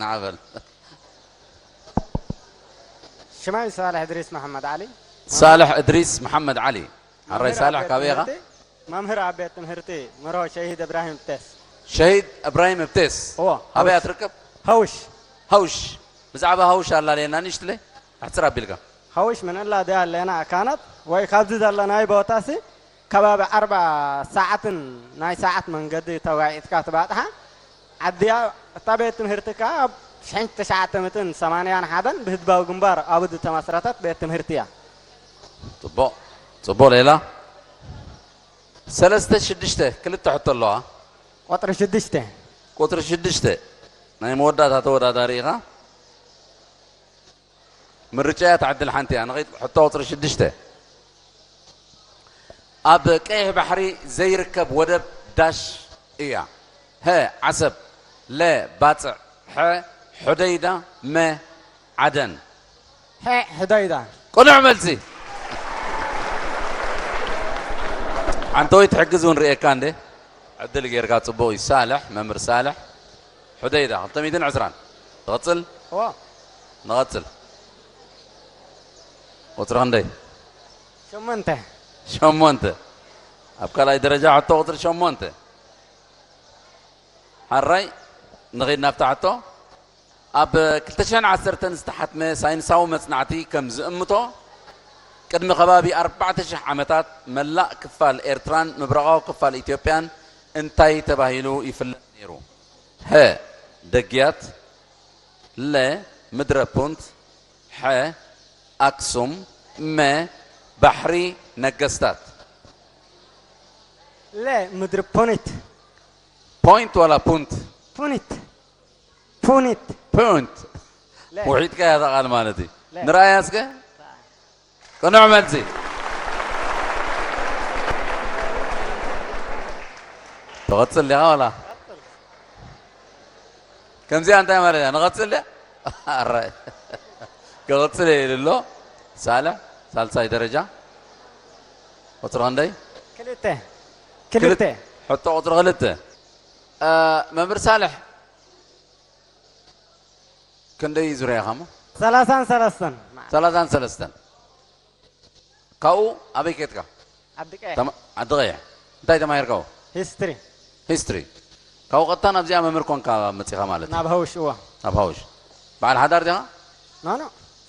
ንዓበል። ሽማይ ሳልሕ እድሪስ መሓመድ ዓሊ። ሳልሕ እድሪስ መሓመድ ዓሊ። ሓራይ መምህር ሳልሕ፣ ኣብ ቤት ካበይ ኢኻ? ትምህርቲ፣ መምህር ኣብ ቤት ትምህርቲ መርሆ ሸሂድ እብራሂም እብቴስ። ሸሂድ እብራሂም እብቴስ። እዎ፣ ኣበይ ሃውሽ። ትርከብ? ሃውሽ። ሃውሽ። ብዛዕባ ሃውሽ ኣላልየና ንእሽትለይ፣ ኣሕፅር ኣቢልካ። ሃውሽ ምን እላ ድያ ኣለና ካናት ወይ ካብዚ ዘለናይ ቦታሲ ከባቢ ኣርባ ሰዓትን ናይ ሰዓት መንገዲ ተጓዒዝካ ትባፅሓ። ዓድያ እታ ቤት ትምህርቲ ከኣ ኣብ ሽሕን ትሽዓተ ሚእትን ሰማንያን ሓደን ብህዝባዊ ግንባር ኣብ ዝተመስረተት ቤት ትምህርቲ እያ። ጽቡቕ፣ ጽቡቕ። ሌላ ሰለስተ ሽዱሽተ ክልተ ሕቶ ኣለዋ። ቁጽሪ ሽዱሽተ። ቁጽሪ ሽዱሽተ ናይ መወዳእታ ተወዳዳሪ ኢኻ። ምርጫ እያ፣ ትዕድል ሓንቲ እያ። ንኸይድ ሕቶ ቁጽሪ ሽዱሽተ። ኣብ ቀይሕ ባሕሪ ዘይርከብ ወደብ ዳሽ እያ። ሀ ዓሰብ፣ ለ ባጽዕ፣ ሐ ሑደይዳ፣ መ ዓደን። ሐ ሑደይዳ። ቅኑዕ መልሲ። ዓንተወይ ትሕግዝ እውን ርእየካ እንዴ? ዕድል ጌርካ ጽቡቕ እዩ። ሳልሕ፣ መምህር ሳልሕ። ሑደይዳ፣ ክልተ ሚእትን ዕስራን። ትቐጽል? እዎ። ንቐጽል። ቁጽሪ ክንደይ? ሸሞንተ። ሸሞንተ። ኣብ ካልኣይ ደረጃ ሕቶ ቁጽሪ ሸሞንተ። ሓራይ፣ ንኸይድ ናብታ ሕቶ። ኣብ ክልተ ሽሕን ዓሰርተን ዝተሓትመ ሳይንሳዊ መጽናዕቲ ከም ዝእምቶ፣ ቅድሚ ከባቢ ኣርባዕተ ሽሕ ዓመታት መላእ ክፋል ኤርትራን ምብራቓዊ ክፋል ኢትዮጵያን እንታይ ተባሂሉ ይፍለጥ ነይሩ? ሀ፣ ደግያት፣ ለ፣ ምድረ ፑንት፣ ሐ፣ ኣክሱም፣ መ፣ ባሕሪ ነገስታት። ለ፣ ምድሪ ፖኒት። ፖይንት ዋላ ፑንት? ፑኒት። ፑኒት። ፖይንት። ለ። ውሒጥካ እያ እዛ ቃል ማለት እዩ። ለ። ንረኣያ እስከ። ቅኑዕ መልሲ። ትቐጽል ዲኻ ዋላ? ከምዚኣ እንታይ ማለት እያ? ንቐጽል ድያ? ኣራይ። ክቐጽል እየ ኢሉ ኣሎ። ሳልሕ፣ ሳልሳይ ደረጃ። ቁጽሪ ክንደይ? ክልተ። ክልተ። ክልተ። ሕቶ ቁጽሪ ክልተ። እ፣ መምህር ሳልሕ፣ ክንደይ ዙርያ ኢኻ እሞ? ሰላሳን ሰለስተን። ሰላሳን ሰለስተን። ካብኡ ኣበይ ከድካ? ዓዲ ቀይሕ። ተማ-፣ ዓዲ ቀይሕ። እንታይ ተማሂርካ ኣብኡ? ሂስትሪ። ሂስትሪ። ካብኡ ቀጥታ ናብዚኣ መምህር ኮንካ መጺኻ ማለት እዩ? ናብ ሃውሽ፣ እዋ። ናብ ሃውሽ። በዓል ሓዳር ዲኻ? ኖ፣ ኖ።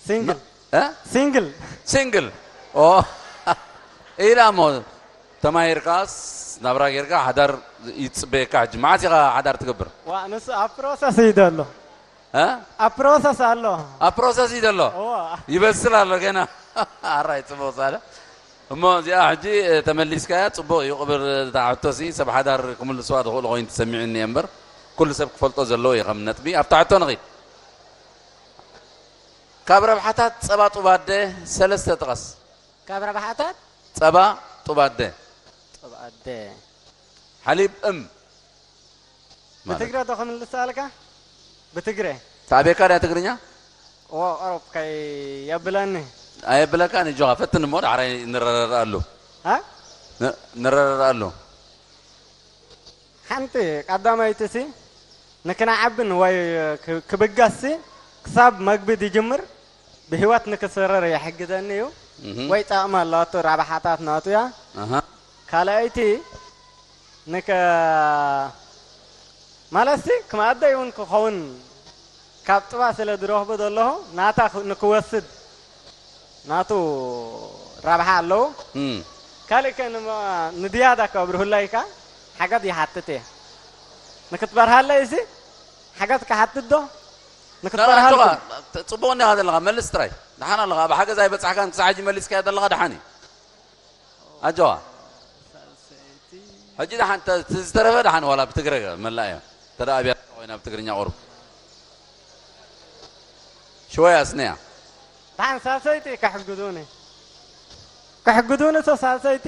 ሲንግል። ኖ-፣ እ? ሲንግል። ሲንግል። ኦ። ኢላ እሞ ተማሂርካስ ናብራ ጌርካ ሓዳር ይጽበየካ። ሕጂ መዓስ ኢኻ ሓዳር ትገብር? ዋ፣ ንሱ ኣብ ፕሮሰስ እዩ ዘሎ። እ? ኣብ ፕሮሰስ ኣሎ። ኣብ ፕሮሰስ እዩ ዘሎ። እዎ። ይበስል ኣሎ ገና። ኣራይ ጽቡቕ ሳለ። እሞ እዚኣ ሕጂ፣ እ፣ ተመሊስካያ ጽቡቕ እዩ። ቅብር እታ ሕቶሲ ሰብ ሓዳር ክምልስዋ ዝኽእሉ ኮይኑ ተሰሚዑኒ እየ እምበር፣ ኩሉ ሰብ ክፈልጦ ዘለዎ እዩ ከም ነጥቢ። ኣብታ ሕቶ ንኺድ። ካብ ረብሓታት ጸባ ጡብ ኣደ ሰለስተ ጥቀስ። ካብ ረብሓታት? ጸባ ጡብ ኣደ። ጡብ ኣደ። ሓሊብ እም። ማለት። ብትግረ ዶ ክምልሰልካ? ብትግረ። ተዕቤካ ድያ ትግርኛ? እዎ፣ ቁሩብ ከየብለኒ። ኣየብለካን፣ እጆኻ ፈትን እሞ፣ ዳሕራይ ንረዳድኣሉ። ሃ? ን-፣ ንረዳድኣሉ። ሓንቲ ቀዳመይትሲ፣ ንክንዓብን ወይ ክ-፣ ክብገስሲ፣ ክሳብ መግቢ ዝጅምር፣ ብህይወት ንክስርር ይሕግዘኒ እዩ። እህ። ወይ ጠቕሚ ኣሎ፣ እቲ ረብሓታት ናቱ እያ። ኣሃ። ካልኣይቲ፣ ንከ-፣ ማለትሲ፣ ክማኣደይ እውን ክኸውን ካብ ጥባ ስለ ዝረኽቦ ዘለኹ፣ ናታ ክ-፣ ንክወስድ ናቱ ረብሓ ኣለዎ። እም። ካልእ ከ ንመ-፣ ንድያዳ ከብርሁለይካ ሓገዝ ይሓትት እየ። ንክትበርሃለይሲ ሓገዝ ክሓትት ዶ? ንክትበርሃልኩም። ተ-፣ ጽቡቕ እኒኻ ዘለኻ፣ መልስ ጥራይ። ደሓን ኣለኻ። ኣብ ሓገዝ ኣይበጻሕካን፣ ክሳዕ ሕጂ መሊስካዮ ዘለኻ ደሓን እዩ። ኣጆዋ። ሕጂ ደሓን ተ-፣ እቲ ዝተረፈ ደሓን ዋላ ብትግረ መላእ እዮ። እንተ ደኣ ኣብያ ኮይና ብትግርኛ ቁሩብ። ሽወይ ኣስነያ። ደሓን ሳልሰይቲ ከሕግዙኒ። ከሕግዙኒ እቶ ሳልሰይቲ።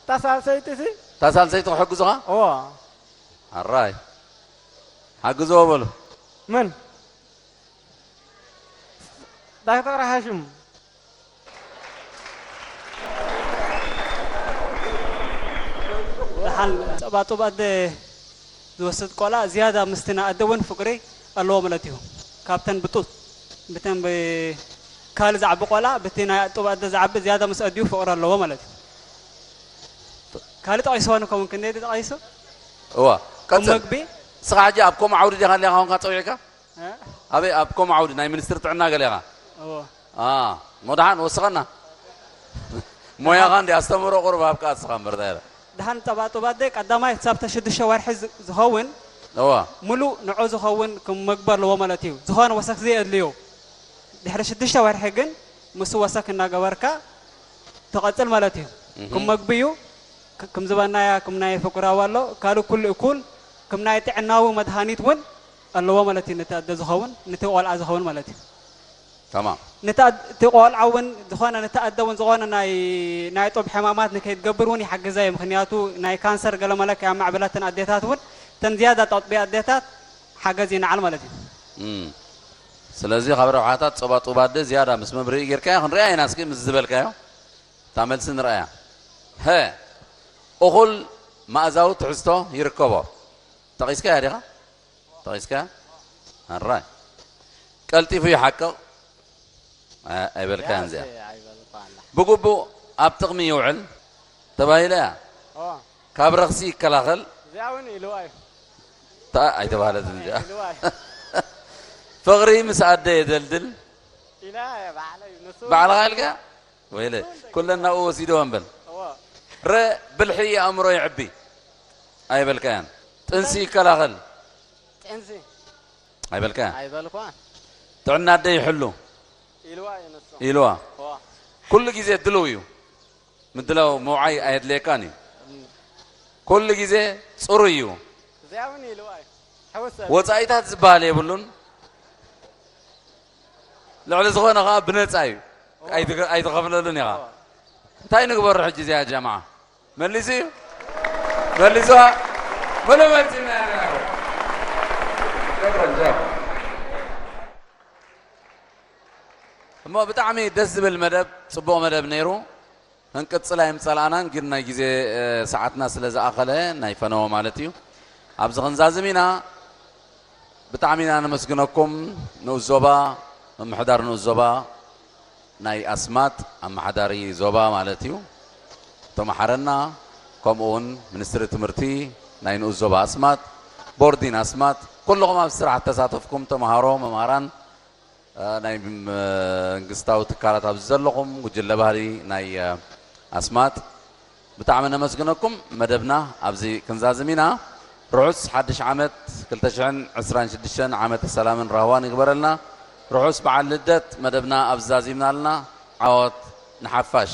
እታ ሳልሰይቲ ሲ? እታ ሳልሰይቲ ክሕግዙኻ? እዎ። ኣራይ። ሓግዝዎ በሉ። መን? ዳክተር ሃሽም። ደሓን ጸባጡብ ኣደ ዝወስድ ቆልዓ ዝያዳ ምስቲ ናይ ኣደ እውን ፍቕሪ ኣለዎ ማለት እዩ። ካብተን ብጡት ብተን ብ-፣ ካልእ ዝዓቢ ቆልዓ ብቲ ናይ ጡብ ኣደ ዝዓቢ ዝያዳ ምስ ኣዲኡ ፍቕሪ ኣለዎ ማለት እዩ። ካልእ ጠቒስዋ ንከውን ክንደይ ተጠቒሱ? እዋ፣ ቀጽል። መግቢ? ንስኻ ሕጂ ኣብ ከምኡ ዓውዲ ዲኻ ኣለኻ ኮንካ ጸዊዕካ? እ? ኣበይ ኣብ ከምኡ ዓውዲ ናይ ሚኒስትሪ ጥዕና ገለ ኢኻ? እዎ። አ፣ ሞድሓን ወስኸና። ሞያኻ እንዲ ኣስተምህሮ ቁሩብ ኣብካ ንስኻ እምበር እንታይ ኢለ። ደሓን ጸባጡብ ኣደ ቀዳማይ ክሳብ ሽዱሽተ ወርሒ ዝ-፣ ዝኸውን እዋ። ሙሉእ ንዑ ዝኸውን ክመግቢ ኣለዎ ማለት እዩ። ዝኾነ ወሰኽ ዘየድልዮ። ድሕሪ ሽዱሽተ ወርሒ ግን ምስ ወሰኽ እናገበርካ ትቐጽል ማለት እዩ። እህ። ክመግቢ እዩ። ክ-፣ ክም ዝበልናያ ክም ናይ ፍቅራዊ ኣሎ። ካልእ ኩሉ እኩል ክም ናይ ጥዕናዊ መድሃኒት እውን ኣለዎ ማለት እዩ። ነቲ ኣደ ዝኸውን፣ ነቲ ቆልዓ ዝኸውን ማለት እዩ። ተማም። ነቲ ኣድ-፣ እቲ ቆልዓ እውን ዝኾነ፣ ነቲ ኣደ እውን ዝኾነ ናይ፣ ናይ ጡብ ሕማማት ንከይትገብር እውን ይሓግዛ እዩ። ምኽንያቱ ናይ ካንሰር ገለ መለ ከየማዕብላ እተን ኣዴታት እውን፣ እተን ዝያዳ ጠጥቢ ኣዴታት ሓገዝ ይነዓል ማለት እዩ። እም። ስለዚ ካብ ረብሓታት ጸባ ጡብ ኣደ ዝያዳ ምስ መብርሂ ጌርካዮ ክንሪኣ ኢና። እስኪ ምስ ዝበልካዮ እታ መልሲ ንርኣያ። ሀ፣ እኹል መኣዛዊ ትሕዝቶ ይርከቦ። ጠቒስካያ ዲኻ? ጠቒስካያ? ኣራይ። ቀልጢፉ ይሓቅቕ። ኣይ-፣ ኣይበልካያን እዚኣ። ኣይበልኳን። ብግቡእ ኣብ ጥቕሚ ይውዕል ተባሂላ እያ። ኦ፣ ካብ ረኽሲ ይከላኸል። እዚኣ እውን ኢልዋ እዩ። እታ ኣይተባህለትን እዚኣ። ኢልዋ እዩ። ፍቕሪ ምስ ኣደ የደልድል። ኢላ እየ ባዕለይ፣ ንሱ ባዕልኻ ኢልካ? ወይለ፣ ኩለን ናብኡ ወሲድወን በል። እዎ። ረ፣ ብልሒ ኣእምሮ የዕቢ። ኣይበልካያን። ጥንሲ ይከላኸል። ጥንሲ ኣይበልካያን። ኣይበልኳን። ጥዕና ኣደ ይሕሉ። ኢልዋ እዩ ንሱ። ኢልዋ። እዎ። ኩሉ ግዜ ድልው እዩ። ምድላው ምውዓይ ኣየድልየካን እዩ። ኩሉ ግዜ ጽሩይ እዩ። እዚኣ እውን ኢልዋ እዩ። ሕውሰ። ወጻኢታት ዝበሃል የብሉን። ልዕሊ ዝኾነ ኸዓ ብነጻ እዩ። ኣይትኸ-፣ ኣይትኸፍለሉን ኢኻ። እንታይ ንግበሮ ሕጂ እዚኣ ጀማዓ? መሊሱ እዩ? መሊሱዋ? ምሉእ መልሲ ኢና ንረኽብ። ሸክረን ሸክ። እሞ ብጣዕሚ ደስ ዝብል መደብ፣ ጽቡቕ መደብ ነይሩ። ክንቅጽል ኣይምጸላእናን፣ ግን ናይ ግዜ፣ እ፣ ሰዓትና ስለ ዝኣኸለ፣ ናይ ፈነወ ማለት እዩ። ኣብዚ ክንዛዝም ኢና። ብጣዕሚ ኢና ነመስግነኩም። ንኡስ ዞባ፣ ምምሕዳር ንኡስ ዞባ ናይ ኣስማጥ፣ ኣመሓዳሪ ዞባ ማለት እዩ። እቶም ሓረና፣ ከምኡ እውን ሚኒስትሪ ትምህርቲ ናይ ንኡስ ዞባ ኣስማጥ፣ ቦርዲን ኣስማጥ፣ ኩልኹም ኣብ ስራሕ እተሳተፍኩም ተምሃሮ፣ መምሃራን፣ እ፣ ናይ መንግስታዊ ትካላት ኣብዚ ዘለኹም፣ ጉጅለ ባህሊ ናይ፣ እ፣ ኣስማጥ፣ ብጣዕሚ ነመስግነኩም። መደብና ኣብዚ ክንዛዝም ኢና። ርሑስ ሓድሽ ዓመት ክልተ ሽሕን ዕስራን ሽዱሽተን ዓመተ ሰላምን ራህዋን ይግበረልና። ርሑስ በዓል ልደት። መደብና ኣብዚ ዛዚምና ኣለና። ዓወት ንሓፋሽ።